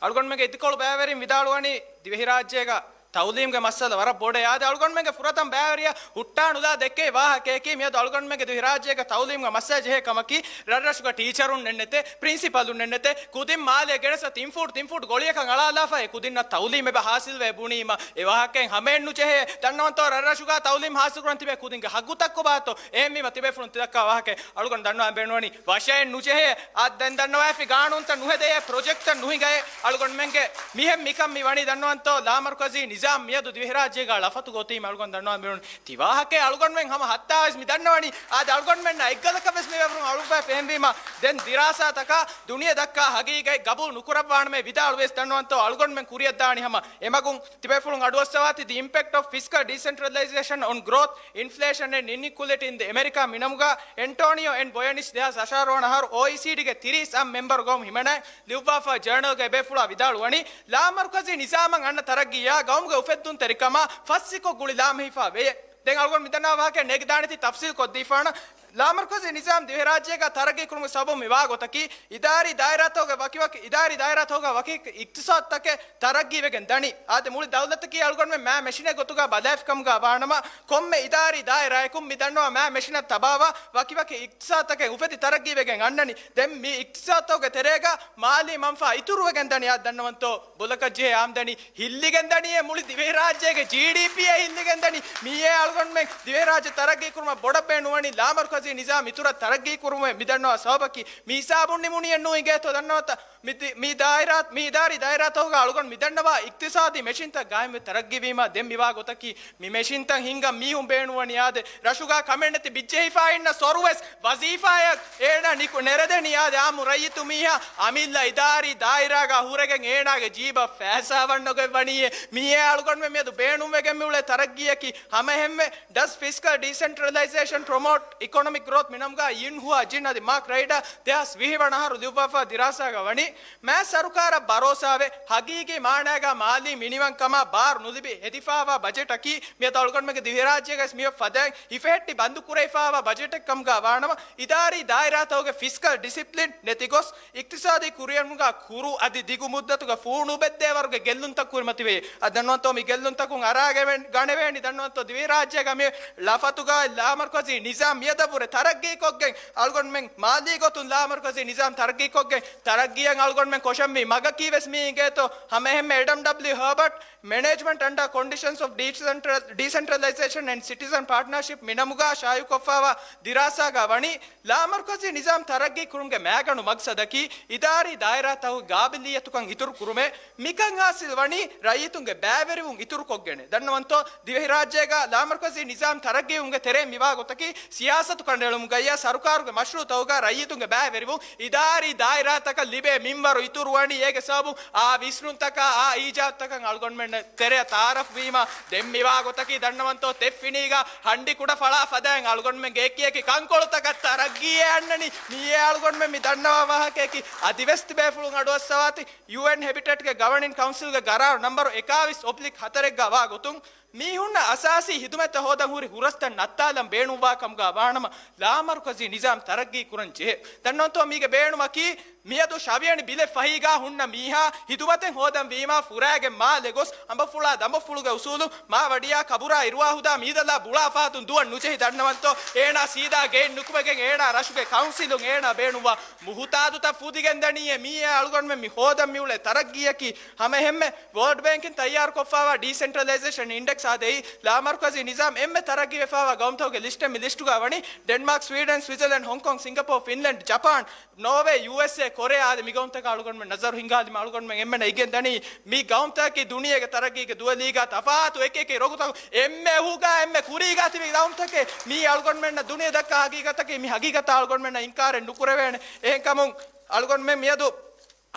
އަޅުގަނޑުމެންގެ އިދިކޮޅު ބައިވެރިން ވިދާޅުވަނީ ދިވެހިރާއްޖޭގަ ތައުލީމްގެ މައްސަލަ ވަރަށް ބޮޑޭ. އާދެ އަޅުގަނޑުމެންގެ ފުރަތަމަ ބައިވެރިޔާ ހުއްޓާ ނުލާ ދެއްކެވި ވާހަކަޔަކީ މިއަދު އަޅުގަނޑުމެންގެ ދިވެހިރާއްޖޭގަ ތައުލީމްގެ މައްސަލަ ޖެހޭ ކަމަކީ ރަށްރަށުގަ ޓީޗަރުންނެއް ނެތޭ، ޕްރިންސިޕަލުންނެއް ނެތޭ، ކުދިން މާލޭ ގެނެސް ތިން ފޫޓް ތިން ފޫޓް ގޮޅިއަކަށް އަޅާލާފަ އެ ކުދިންނަށް ތައުލީމް އެބަ ހާސިލްވޭ ބުނީމަ އެ ވާހަކައެއް ހަމައެއް ނުޖެހޭ. ދަންނަވަންތޯ ރަށްރަށުގަ ތައުލީމް ހާސިލްކުރަން ތިބޭ ކުދިންގެ ހައްގުތައް ކޮބާތޯ؟ އެހެންވީމަ ތިބޭފުޅުން ތިދައްކާ ވާހަކައެއް އަޅުގަނޑު ދަންނަވާން ބޭނުންވަނީ ވަށައެއް ނުޖެހޭ. އާ، ދެން ދަންނަވާފި ގާނޫނުތައް ނުހެދެޔޭ، ޕްރޮޖެކްޓްތައް ނުހިނގައޭ. އަޅުގަނޑުމެންގެ މިހެން މިކަން މި ވަނީ ދަންނަވަންތޯ ލާމަރުކަޒީ ނިޒާމް މިއަދު ދިވެހިރާއްޖޭގަ ޅަފަތު ގޮތީމަ އަޅުގަނޑު ދަންނަވާން ބޭނުން. ތި ވާހަކައެއް އަޅުގަނޑުމެން ހަމަ ހައްތާވެސް މި ދަންނަވަނީ. އާދެ އަޅުގަނޑުމެންނާ އެއްގަލަކަށް ވެސް މި ބޭފުޅުން އަޅުއްވައިފަ. އެހެންވީމަ ދެން ދިރާސާތަކާ ދުނިޔެ ދައްކާ ހަގީގަތް ގަބޫލު ނުކުރައްވާނަމޭ ވިދާޅުވިޔަސް ދަންނަވަންތޯ އަޅުގަނޑުމެން ކުރިއަށްދާނީ ހަމަ އެމަގުން. ތިބޭފުޅުން އަޑުއައްސަވާތި The Impact of Fiscal Decentralization on Growth, Inflation and Inequality in the America މިނަމުގަ އެންޓޯނިއޯ އެން ބޮޔަނިޗް ދެހާސް އަށާރަ ވަނަ އަހަރު އޯއީސީޑީގެ ތިރީސް އަށް މެމްބަރު ގައުމު ހިމަނާ ލިޔުއްވާފަ ޖަރނަލްގަ އެބޭފުޅާ ވިދާޅުވަނީ، ލާމަރުކަޒީ ނިޒާމަށް އަންނަ ތަރައްގީއާ ގައުމުގެ އުފެއްދުންތެރިކަމާ ފަސްއިކޮށް ގުޅި ލާމެހިފާ ވެޔޭ. ދެން އަޅުގަނޑު މިދަންނަވާ ވާހަކަ ނެގިދާނެތީ ތަފްސީލް ކޮށްދީފާނަ. ލާމަރުކަޒީ ނިޒާމް ދިވެހިރާއްޖޭގަ ތަރައްގީ ކުރުމުގެ ސަބަބު މިވާ ގޮތަކީ، އިދާރީ ދާއިރާތަކުގެ ވަކިވަކި، އިދާރީ ދާއިރާތަކުގަ ވަކި އިޤްތިޞާދުތަކެއް ތަރައްގީވެގެން ދަނީ. އާދެ، މުޅި ދައުލަތަކީ އަޅުގަނޑުމެން މާ މެޝިނެއް ގޮތުގަ ބަލާފިކަމުގަ ވާނަމަ، ކޮންމެ އިދާރީ ދާއިރާއަކުން މި ދަންނަވާ މާ މެޝިނަށް ތަބާވާ ވަކިވަކި އިޤްތިޞާދުތަކެއް އުފެދި ތަރައްގީވެގެން އަންނަނީ. ދެން މި އިޤްތިޞާދުތަކުގެ ތެރޭގަ މާލީ މަންފާ އިތުރުވެގެން ދަނީ. އާދެ ދަންނަވަންތޯ ބޮލަކަށް ޖެހޭ އާމްދަނީ ހިއްލިގެން ދަނީ. އެ މުޅި ދިވެހިރާއްޖޭގެ ޖީޑީޕީއެއް ހިއްލިގެން ދަނީ. މިއޭ އަޅުގަނޑުމެން ދިވެހިރާއްޖެ ތަރައްގީ ކުރުމަށް ބޮޑަށް ބޭނުންވަނީ ލާމަރުކަޒީ ނިޒާމް އިތުރަށް ތަރައްގީ ކުރުމުގެ މި ދަންނަވާ ސަބަބަކީ މި ހިސާބުން ނިމުނީއެއް ނޫން އިނގޭތޯ ދަންނަވަތަ؟ މި ދި-، މި ދާއިރާ، މި އިދާރީ ދާއިރާތަކުގަ އަޅުގަނޑު މި ދަންނަވާ އިޤްތިޞާދީ މެޝިންތައް ގާއިމްވެ ތަރައްގީވީމަ ދެން މިވާ ގޮތަކީ މި މެޝިންތައް ހިންގަން މީހުން ބޭނުންވަނީ. އާދެ، ރަށުގަ ކަމެއް ނެތި ބިއްޖެހިފާ އިންނަ ސޮރުވެސް ވަޒީފާއަށް އޭނާ ނިކު ނެރެދެނީ. އާދެ، އާއްމު ރައްޔިތު މީހާ އަމިއްލަ އިދާރީ ދާއިރާގަ ހުރެގެން އޭނާގެ ޖީބަށް ފައިސާ ވަންނަގޮތް ވަނީއޭ. މިއޭ އަޅުގަނޑުމެން މިއަދު ބޭނުންވެގެން މިއުޅޭ ތަރައްގީއަކީ ހަމައެހެންމެ Does fiscal decentralization promote economic growth؟ މިނަމުގަ ޔިން ހުއާ ޖިން އަދި މާކް ރައިޑާ ދެހާސް ވިހި ވަނަ އަހަރު ލިޔުއްވާފަ ދިރާސާގަ ވަނީ، މާ ސަރުކާރަށް ބަރޯސާވެ، ހަގީގީ މާނާގަ މާލީ މިނިވަންކަމާ ބާރު ނުލިބި ހެދިފާވާ ބަޖެޓަކީ، މިއަދު އަޅުގަނޑުމެންގެ ދިވެހިރާއްޖޭގަސް މިއޮތް ފަދައިން ހިފެހެއްޓި ބަންދުކުރެވިފާވާ ބަޖެޓެއް ކަމުގަ ވާނަމަ، އިދާރީ ދާއިރާތަކުގެ ފިސްކަލް ޑިސިޕްލިން ނެތިގޮސް، އިޤްތިޞާދީ ކުރިއެރުމުގަ ކުރު އަދި ދިގު މުއްދަތުގަ ފޫނުބެއްދޭވަރުގެ ގެއްލުންތައް ކުރިމަތިވޭ. އަދި ދަންނަވަންތޯ މި ގެއްލުންތަކުން އަރާގެވެން، ގަނެވޭނީ ދަންނަވަންތޯ ދިވެހިރާއްޖޭގަ މި ޅަފަތުގަ ލާމަރުކަޒީ ނިޒާމް މިއަދަށްވުރެ ތަރައްގީކޮށްގެން އަޅުގަނޑުމެން މާލީ ގޮތުން ލާމަރުކަޒީ ނިޒާމް ތަރައްގީކޮށްގެން ތަރައްގީއަށް އަޅުގަނޑުމެން ކޮށަންވީ މަގަކީ ވެސް މީ އިނގޭތޯ ހަމައެހެންމެ އެޑަމް ޑަބްލިއު ހާބަޓް Management under Conditions of Decentral-, Decentralization and Citizen Partnership މިނަމުގަ ޝާއިޢުކޮށްފާވާ ދިރާސާގަ ވަނީ، ލާމަރުކަޒީ ނިޒާމް ތަރައްގީ ކުރުމުގެ މައިގަނޑު މަގްސަދަކީ، އިދާރީ ދާއިރާތަކުގެ ގާބިލިއްޔަތުކަން އިތުރު ކުރުމޭ. މިކަން ހާސިލް ވަނީ، ރައްޔިތުންގެ ބައިވެރިވުން އިތުރުކޮށްގެން. ދަންނަވަންތޯ، ދިވެހިރާއްޖޭގަ ލާމަރުކަޒީ ނިޒާމް ތަރައްގީވުމުގެ ތެރޭ މިވާ ގޮތަކީ، ސިޔާސަތު ކަނޑައެޅުމުގައްޔާ ސަރުކާރުގެ މަޝްރޫޢުތަކުގަ ރައްޔިތުންގެ ބައިވެރިވުން އިދާރީ ދާއިރާތަކަށް ލިބޭ މިންވަރު އިތުރުވަނީ. އޭގެ ސަބަބުން އާ ވިސްނުންތަކާ، އާ އީޖާދުތަކަށް އަޅުގަނޑުމެންނަށް ތެރެއަށް ތައާރަފް ވީމަ، ދެން މިވާ ގޮތަކީ ދަންނަވަންތޯ ތެއްފިނީގަ ހަނޑި ކުޑަ ފަޅާ ފަދައިން އަޅުގަނޑުމެންގެ އެކި އެކި ކަންކޮޅުތަކަށް ތަރައްގީއެއް އަންނަނީ. މިއޭ އަޅުގަނޑުމެން މި ދަންނަވާ ވާހަކަޔަކީ. އަދިވެސް ތިބޭފުޅުން އަޑުއައްސަވާތި، ޔޫއެން ހެބިޓެޓްގެ ގަވަނިން ކައުންސިލްގެ ގަރާރު ނަމްބަރު އެކާވީސް އޮބްލިކް ހަތަރެއްގަ ވާ ގޮތުން، މީހުންނަށް އަސާސީ ހިދުމަތްތައް ހޯދަން ހުރި ހުރަސްތައް ނައްތާލަން ބޭނުންވާ ކަމުގަ ވާނަމަ، ލާމަރުކަޒީ ނިޒާމް ތަރައްގީ ކުރަން ޖެހޭ. ދަންނަވަންތޯ މީގެ ބޭނުމަކީ، މިއަދު ޝަވިޔަނި ބިލެއް ފަހީގާ ހުންނަ މީހާ ހިދުމަތެއް ހޯދަން ވީމާ، ފުރާގެން މާލެ ގޮސް، އަނބަފުޅާ ދަނބަފުޅުގެ އުސޫލު، މާ ވަޑިޔާ ކަބުރާ އިރުވާ ހުދާ މީދަލާ ބުޅާ ފަހަތުން ދުވަން ނުޖެހި ދަންނަވަންތޯ، އޭނާ ސީދާ ގެއިން ނުކުމެގެން އޭނާ ރަށުގެ ކައުންސިލުން އޭނާ ބޭނުންވާ މުހުތާދުތައް ފުދިގެން ދަނީ އެ މީއޭ އަޅުގަނޑުމެން މި ހޯދަން މިއުޅޭ ތަރައްގީއަކީ ހަމައެހެންމެ ވޯލްޑް ބޭންކިން ތައްޔާރުކޮށްފާވާ ޑީސެންޓްރަލައިޒޭޝަން އިންޑެކްސް އާދެ، އެއީ ލާމަރުކަޒީ ނިޒާމް އެންމެ ތަރައްގީވެފާވާ ގައުމުތަކުގެ ލިސްޓެއް މި ލިސްޓުގަ ވަނީ ޑެންމާކް، ސްވީޑެން، ސްވިޒަލެންޑް، ހޮންކޮން، ސިންގަޕޯ، ފިންލެންޑް، ޖަޕާން، ނޯވޭ، ޔޫއެސްއޭ، ކޮރެއާ އާދެ މި ގައުމުތަކަށް އަޅުގަނޑުމެން ނަޒަރު ހިނގާލީމަ އަޅުގަނޑުމެން އެންމެނަށް އެނގެން ދަނީ މި ގައުމުތަކަކީ ދުނިޔޭގެ ތަރައްގީގެ ދުވެލީގަ ތަފާތު އެކި އެކި ރޮގުތަކު އެންމެ އެހުގަ އެންމެ ކުރީގަ ތިބި ގައުމުތަކެއް. މީ އަޅުގަނޑުމެންނަށް ދުނިޔެ ދައްކާ ހަގީގަތަކީ މި ހަގީގަތަށް އަޅުގަނޑުމެންނަށް އިންކާރެއް ނުކުރެވޭނެ. އެހެންކަމުން އަޅުގަނޑުމެން މިއަދު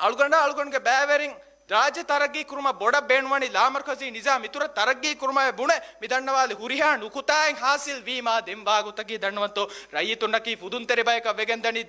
އަޅުގަނޑާ އަޅުގަނޑުގެ ބައިވެރިން ރާއްޖެ ތަރައްގީ ކުރުމަށް ބޮޑަށް ބޭނުންވަނީ ލާމަރުކަޒީ ނިޒާމް އިތުރަށް ތަރައްގީ ކުރުމާއި ބުނެ މި ދަންނަވާލި ހުރިހާ ނުކުތާއެއް ހާސިލް ވީމާ ދެން ވާގޮތަކީ ދަންނަވަންތޯ ރައްޔިތުންނަކީ ފުދުންތެރި ބަޔަކަށް ވެގެން ދަނީ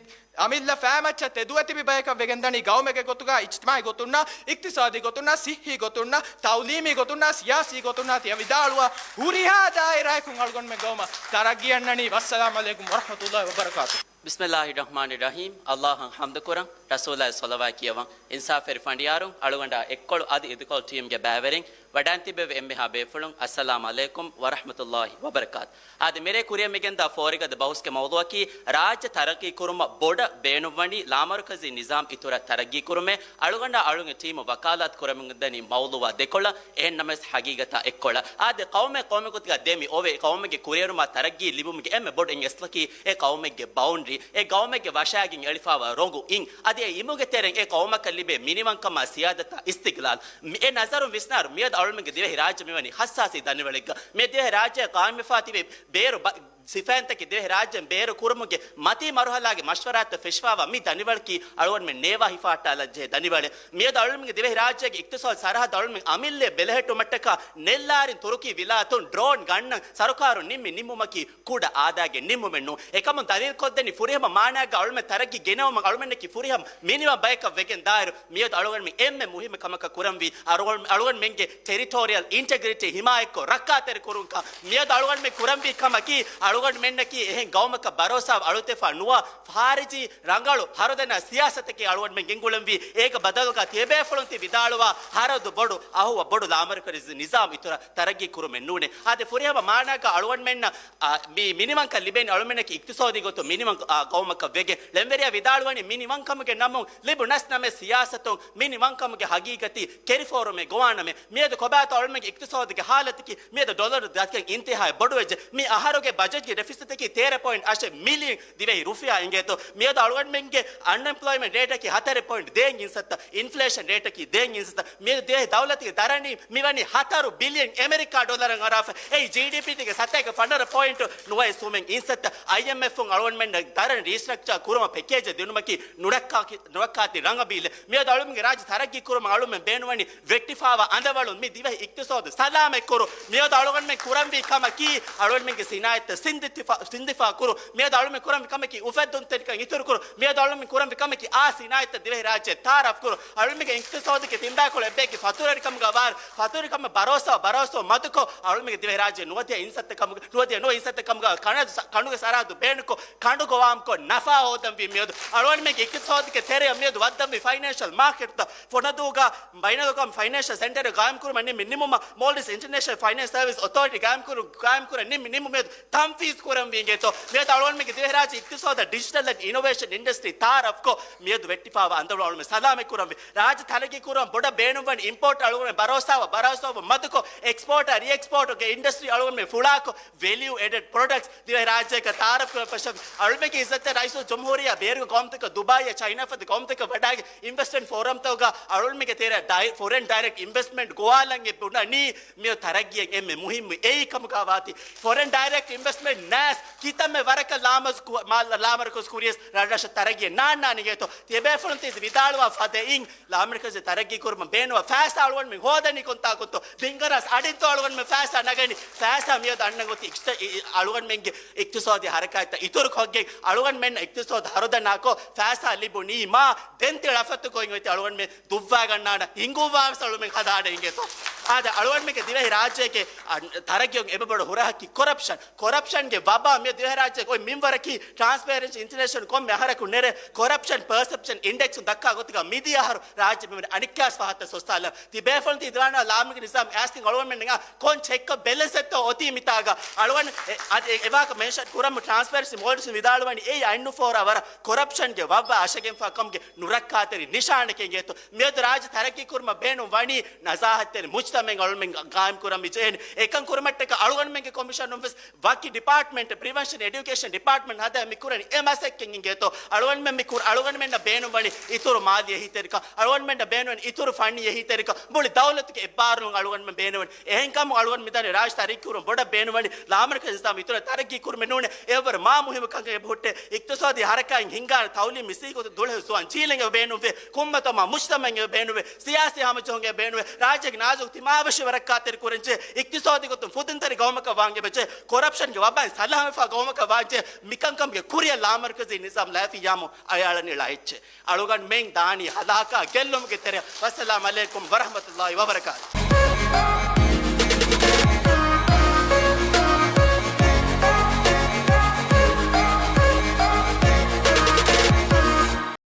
އަމިއްލަ ފައިމައްޗަށް ތެދުވެ ތިބި ބަޔަކަށް ވެގެން ދަނީ ގައުމެއްގެ ގޮތުގަ އިޖްތިމާޢީ ގޮތުންނާ، އިޤްތިޞާދީ ގޮތުންނާ، ޞިއްޙީ ގޮތުންނާ، ތަޢުލީމީ ގޮތުންނާ، ސިޔާސީ ގޮތުންނާ ތިޔަ ވިދާޅުވާ ހުރިހާ ދާއިރާއަކުން އަޅުގަނޑުމެން ގައުމަށް ތަރައްގީ އަންނަނީ. ވައްސަލާމް ޢަލައިކުމް ވަރަޙްމަތުﷲި ވަބަރަކާތުހު. ބިސްމިﷲިއްރަޙްމާނިއްރަޙީމް. ﷲ އަށް ޙަމްދުކުރަން، ރަސޫލާއަށް ޞަލަވާތް ކިޔަވަން، އިންސާފުވެރި ފަނޑިޔާރުން، އަޅުގަނޑާ އެއްކޮޅު އަދި އިދިކޮޅު ޓީމްގެ ބައިވެރިން، ވަޑާން ތިއްބެވި އެންމެހާ ބޭފުޅުން، އައްސަލާމް ޢަލައިކުމް ވަރަޙްމަތުﷲި ވަބަރަކާތު. އާދެ، މިރޭ ކުރިއަށް މިގެންދާ ފޯރިގަދަ ބަހުސްގެ މައުޟޫޢަކީ، ރާއްޖެ ތަރައްގީ ކުރުމަށް ބޮޑަށް ބޭނުންވަނީ ލާމަރުކަޒީ ނިޒާމް އިތުރަށް ތަރައްގީ ކުރުމޭ. އަޅުގަނޑާ އަޅުގެ ޓީމު ވަކާލާތު ކުރަމުންދަނީ މައުޟޫޢާ ދެކޮޅަށް. އެހެން ނަމަވެސް ހަގީގަތާ އެއްކޮޅަށް. އާދެ، ޤައުމެއް ޤައުމެއް ގޮތުގަ ދެމި އޮވެ، ޤައުމެއްގެ ކުރިއެރުމާ ތަރައްގީ ލިބުމުގެ އެންމެ ބޮޑު އެއް އަސްލަކީ، އެ ޤައުމެއްގެ ބައުންޑްރީ، އެ ޤައުމެއްގެ ވަށާގެން އެޅިފާވާ ރޮނގު އިން. އަދި އެ އިމުގެ ތެރެއިން އެ ޤައުމަކަށް ލިބޭ މިނިވަންކަމާ ސިޔާދަތާ އިސްތިޤްލާލް. މި-، އެ ނަޒަރުން ވިސްނާރު މިއަދު އަޅުމެންގެ ދިވެހި ރާއްޖެ މިވަނީ ހައްސާސީ ދަނިވަޅެއްގަ. މި ދިވެހި ރާއްޖެއަށް ޤާއިމްވެފާ ތިބި ބޭރު ބަ-، ސިފައިންތަކެއް ދިވެހި ރާއްޖެން ބޭރު ކުރުމުގެ މަތީ މަރުހަލާގެ މަޝްވަރާތައް ފެށިފާވާ މި ދަނިވަޅަކީ އަޅުގަނޑުމެން ނޭވާ ހިފާއްޓާލަން ޖެހޭ ދަނިވަޅެއް. މިއަދު އަޅުމެންގެ ދިވެހި ރާއްޖޭގެ އިޤްތިޞާދު ސަރަހައްދު އަޅުމެން އަމިއްލައަށް ބެލެހެއްޓުމަށްޓަކާ ނެއްލާރިން ތުރުކީ ވިލާތުން ޑްރޯން ގަންނަން ސަރުކާރުން ނިންމި ނިންމުމަކީ ކުޑަ އާދައިގެ ނިންމުމެއް ނޫން. އެކަމުން ދަލީލުކޮށްދެނީ ފުރިހަމަ މާނާއެއްގަ އަޅުމެން ތަރައްގީ ގެނައުމަށް އަޅުމެންނަކީ ފުރިހަމަ މިނިވަން ބަޔަކަށް ވެގެން ދާއިރު، މިއަދު އަޅުގަނޑުމެން އެންމެ މުހިއްމު ކަމަކަށް ކުރަންވީ އަޅުގަނޑު-، އަޅުގަނޑުމެންގެ ޓެރިޓޯރިއަލް އިންޓެގްރިޓީ ހިމާޔަތްކޮށް ރައްކާތެރި ކުރުންކަން. މިއަދު އަޅުގަނޑުމެން ކުރަންވީ ކަމަކީ، އަޅުގަނޑުމެންނަކީ އެހެން ގައުމަކަށް ބަރޯސާ އަޅުތެފާ ނުވާ، ޚާރިޖީ ރަނގަޅު ހަރުދަނާ ސިޔާސަތަކީ އަޅުގަނޑުމެން ގެންގުޅެންވީ. އޭގެ ބަދަލުގަ ތިޔަބޭފުޅުން ތި ވިދާޅުވާ ހަރަދު ބޮޑު އަހުވަ ބޮޑު ލާމަރުކަޒީ ނިޒާމް އިތުރަށް ތަރައްގީ ކުރުމެއް ނޫނޭ. އާދެ، ފުރިހަމަ މާނާގަ އަޅުގަނޑުމެންނަށް އާ، މި މިނިވަންކަން ލިބެނީ އަޅުމެންނަކީ އިޤްތިޞާދީ ގޮތުން މިނިވަން، އާ، ގައުމަކަށް ވެގެން. ޅެންވެރިޔާ ވިދާޅުވަނީ މިނިވަންކަމުގެ ނަމުން ލިބުނަސް ނަމެ ސިޔާސަތުން މިނިވަންކަމުގެ ހަގީގަތީ ކެރިފޯރުމެއް ގޮވާނަމޭ. މިއަދު ކޮބާތޯ އަޅުމެންގެ އިޤްތިޞާދުގެ ހާލަތަކީ މިއަދު ޑޮލަރު ދަތިކަން އިންތިހާއަށް ބޮޑުވެއްޖެ. މި އަހަރުގެ ބަޖެޓްގެ ޑެފިސިޓަކީ ތޭރަ ޕޮއިންޓް އަށެއް މިލިއަން ދިވެހި ރުފިޔާ އިނގޭތޯ. މިއަދު އަޅުގަނޑުމެންގެ އަންއެމްޕްލޮއިމެންޓް ރޭޓަކީ ހަތަރެއް ޕޮއިންޓް ދޭއް އިންސައްތަ، އިންފްލޭޝަން ރޭޓަކީ ދޭއް އިންސައްތަ. މިއަދު ދިވެހި ދައުލަތުގެ ދަރަނީ މިވަނީ ހަތަރު ބިލިއަން އެމެރިކާ ޑޮލަރަށް އަރާފަ. އެއީ ޖީޑީޕީ ތަކެއްގެ ސަތޭކަ ފަނަރަ ޕޮއިންޓު ނުވައެއް ސުމެއް އިންސައްތަ. އައިއެމްއެފުން އަޅުގަނޑުމެންނަށް ދަރަނި ރީސްޓްރަކްޗާ ކުރުމަށް ޕެކޭޖެއް ދިނުމަކީ ނުރައްކާކި-، ނުރައްކާތި ރަނގަބީލެއް. މިއަދު އަޅުމެންގެ ރާއްޖެ ތަރައްގީ ކުރުމަށް އަޅުމެން ބޭނުންވަނީ ވެއްޓިފާވާ އަނދަވަޅުން މި ދިވެހި އިޤްތިޞާދު ސަލާމަތްކުރު. މިއަދު އަޅުގަނޑުމެން ކުރަންވީ ކަމަކީ އަޅުގަނޑުމެންގެ ސިނާއަތްތައް ސިންދިފާ-، ސިންދިފާ ކުރު. މިއަދު އަޅުމެން ކުރަންވީ ކަމަކީ އުފެއްދުންތެރިކަން އިތުރު ކުރު. މިއަދު އަޅުމެން ކުރަންވީ ކަމަކީ އާ ސިނާއަތްތައް ދިވެހި ރާއްޖެ ތައާރަފް ކުރު. އަޅުމެންގެ އިޤްތިޞާދުގެ ތިންބާކޮޅު އެއްބަޔަކީ ފަތުރުވެރިކަމުގަ ވާރު، ފަތުރުވެރިކަމަށް ބަރޯސާ، ބަރޯސާ މަދުކޮށް، އަޅުމެންގެ ދިވެހިރާއްޖެ ނުވަދިހަ އިންސައްތަ ކަމުގަ، ނުވަދިހަ ނުވަ އިންސައްތަ ކަމުގަ ކަނޑު-، ކަނޑުގެ ސަރަހައްދު ބޭނުކޮށް، ކަނޑު ގޮވާމްކޮށް ނަފާ ހޯދަންވީ މިއަދު. އަޅުގަނޑުމެންގެ އިޤްތިޞާދުގެ ތެރެއަށް މިއަދު ވައްދަންވީ ފައިނޭންޝަލް މާކެޓްތައް ފޮނަދޫގަ ބައިނަލްއަޤްވާމީ ފައިނޭންޝަލް ސެންޓަރެއް ގާއިމްކުރުމަށް ނިންމި ނިންމުމަށް މޯލްޑިވްސް އިންޓަރނޭޝަނަލް ފައިނޭންސް ސަރވިސް އޮތޯރިޓީ ގާއިމްކުރު-، ގާއިމްކުރަން ނިންމި ނިންމު މިއަދު ތަންފީޒް ކުރަންވީ އިނގޭތޯ. މިއަދު އަޅުގަނޑުމެންގެ ދިވެހިރާއްޖެ އިޤްތިޞާދަށް ޑިޖިޓަލް އިނޮވޭޝަން އިންޑަސްޓްރީ ތައާރަފްކޮށް، މިއަދު ވެއްޓިފާވާ އަނދަވަޅު އަޅުމެން ސަލާމަތް ކުރަންވީ. ރާއްޖެ ތަރައްގީ ކުރުމަށް ބޮޑަށް ބޭނުންވަނީ އިމްޕޯޓް އަޅުގަނޑުމެން ބަރޯސާވަ، ބަރޯސާވަ މަދުކޮށް، އެކްސްޕޯޓް އާ ރީއެކްސްޕޯޓްގެ އިންޑަސްޓްރީ އަޅުގަނޑުމެން ފުޅާކޮށް، ވެލިއު އެޑެޑް ޕްރޮޑަކްޓްސް ދިވެހިރާއްޖޭގަ ތައާރަފް ކުރަން ފަށަންވީ. އަޅުމެންގެ އިއްޒަތްތެރި ރައީސުލްޖުމްހޫރިއްޔާ ބޭރުގެ ގައުމުތަކަށް ދުބާއިއަށް ޗައިނާ ފަދަ ގައުމުތަކަށް ވަޑާގެ އިންވެސްޓްމަންޓް ފޯރަމްތަކުގަ އަޅުގަނޑުމެންގެ ތެރެއަށް ޑައި-، ފޮރެން ޑައިރެކްޓް އިންވެސްޓްމަންޓް ގޮވާލަން އެ ބުނަނީ. މިއޮތް ތަރައްގީއަށް އެންމެ މުހިއްމު އެއީ ކަމުގަ ވާތީ. ފޮރެން ޑައިރެކްޓް އިންވެސްޓްމަންޓް ނާސް ކިތަންމެ ވަރަކަށް ލާމަރު-، ކު-، މާ-، ލާމަރުކަޒު ކުރިޔަސް ރަށްރަށަށް ތަރައްގީއެއް ނާންނާނެ އިނގޭތޯ. ތިޔަބޭފުޅުން ތި ވިދާޅުވާ ފަދައިން، ލާމަރުކަޒީ ތަރައްގީ ކުރުމަށް ބޭނުންވާ ފައިސާ އަޅުގަނޑުމެން ހޯދަނީ ކޮންތާކުންތޯ؟ ބިންގަރާސް އަޑިންތޯ އަޅުގަނޑުމެން ފައިސާ ނަގަނީ؟ ފައިސާ މިއަދު އަންނަން އޮތީ އިކްސް-، އި-، އި-، އަޅުގަނޑުމެންގެ އިޤްތިޞާދީ ހަރަކާތްތައް އިތުރު ކޮށްގެން، އަޅުގަނޑުމެންނަށް އިޤްތިޞާދު ހަރުދަނާކޮށް، ފައިސާ ލިބުނީމާ، ދެން ތި ޅަފަތު ގޮތް އޮތީ އަޅުގަނޑުމެން ދުއްވާގަންނާނަ ހިނގުއްވާވެސް އަޅުމެން ހަދާނެ އިނގޭތޯ. އާދެ، އަޅުގަނޑުމެންގެ ދިވެހި ރާއްޖޭގެ، އަ، ތަރައްގީ އެބަ ބޮޑު ހުރަހަކީ ކޮރަޕްޝަން. ކޮރަޕްޝަންގެ ވަބާ މި ދިވެހި ރާއްޖޭގެ އޮތް މިންވަރަކީ ޓްރާންސްޕޭރެންސީ އިންޓަރނޭޝަނަލް ކޮންމެ އަހަރަކު ނެރެ ކޮރަޕްޝަން ޕަރސެޕްޝަން އިންޑެކްސުން ދައްކާ ގޮތުގަ މިދިޔަ އަހަރު ރާއްޖެ މިވަނީ އަނެއްކާސް ފަހަތަށް ސޮއްސާލަ. ތިބޭފުޅުން ތި ދިވާނާ ލާމަގެ ނިޒާމް އައިސްގެން އަޅުގަނޑުމެންނަށް ކޮން ޗެކް އަށް ބެލެންސް އެއްތޯ އޮތީ މިތާގަ؟ އަޅުގަނޑު އެ، އަދި އެ، އެވާހަކަ މެންޝަން ކުރަމު ޓްރާންސްޕޭރެންސީ މޯލްޑިވްސް ވިދާޅުވަނީ އެއީ އައިންނުފޯރާ ވަރަށް ކޮރަޕްޝަންގެ ވައްވާ އަށަގެންފާ ކަމުގެ ނުރައްކާތެރި ނިޝާނެކޭ އިނގޭތޯ. މިއަދު ރާއްޖެ ތަރައްގީ ކުރުމަށް ބޭނުން ވަނީ ނަޒާހަތްތެރި މުޖްތަމައެއް އަޅުގަނޑުމެން ގާއިމް ކުރަން މި ޖެހޭނެ. އެކަން ކުރުމަށްޓަކައި އަޅުގަނޑުމެންގެ ކޮމިޝަނުން ވެސް ވަކި ޑިޕާޓްމަންޓް، ޕްރިވެންޝަން އެޑިއުކޭޝަން ޑިޕާޓްމަންޓް ހަދާ މި ކުރަނީ އެ މަސައްކަތް އިނގޭތޯ. އަޅުގަނޑުމެން މި ކުރ-، އަޅުގަނޑުމެންނަށް ބޭނުން ވަނީ އިތުރު މާލީ އެހީތެރިކަން، އަޅުގަނޑުމެންނަށް ބޭނުން ވަނީ އިތުރު ފަންނީ އެހީތެރިކަން، މުޅި ދައުލަތުގެ އެއްބާރުލުން އަޅުގަނޑުމެން ބޭނުން ވަނީ. އެހެންކަމުން އަޅުގަނޑު މިދަނީ ރާއްޖެ ތަރައްގީ ކުރުން ބޮޑަށް ބޭނުން ވަނީ ލާމަރުކަޒީ ނިޒާމް އިތުރަށް ތަރައްގީ ކުރުމެއް ނޫނޭ. އެއަށްވުރެ މާ މުހިއްމު ކަންކަން އެބަ ހުއްޓޭ. އިޤްތިޞާދީ ހަރަކާތް ހިންގާނެ ތައުލީމީ ސީގޮތު ދުޅަހެޔޮ ޒުވާން ޖީލެއް އެބަ ބޭނުންވޭ. ކުންމަތަމާ މުޖްތަމައެއް އެބަ ބޭނުންވޭ. ސިޔާސީ ހަމަޖެހުން އެބަ ބޭނުންވޭ. ރާއްޖޭގެ ނާޒުކު ތިމާވެށި ވަރަށް ކާތެރި ކުރަންޖެހޭ. އިޤްތިޞާދީ ގޮތުން ފުދިންތެރި ގައުމަކަށް ވާން އެބަޖެހޭ. ކޮރަޕްޝަންގެ ވަބާއިން ސަލާމަތްވާ ގައުމަކަށް ވާންޖެހޭ. މިކަންކަމުގެ ކުރިއަށް ލާމަރުކަޒީ ނިޒާމް ލައިފިއްޔާމު އަޔާޅަން އިޅާ އެއްޗެއް. އަޅުގަނޑުމެން ދާނީ ހަލާކާ ގެއްލުމުގެ ތެރެއަށް. ވައްސަލާމް އަލައިކުމް ވަރަޙްމަތުﷲި ވަބަރަކާތުހު.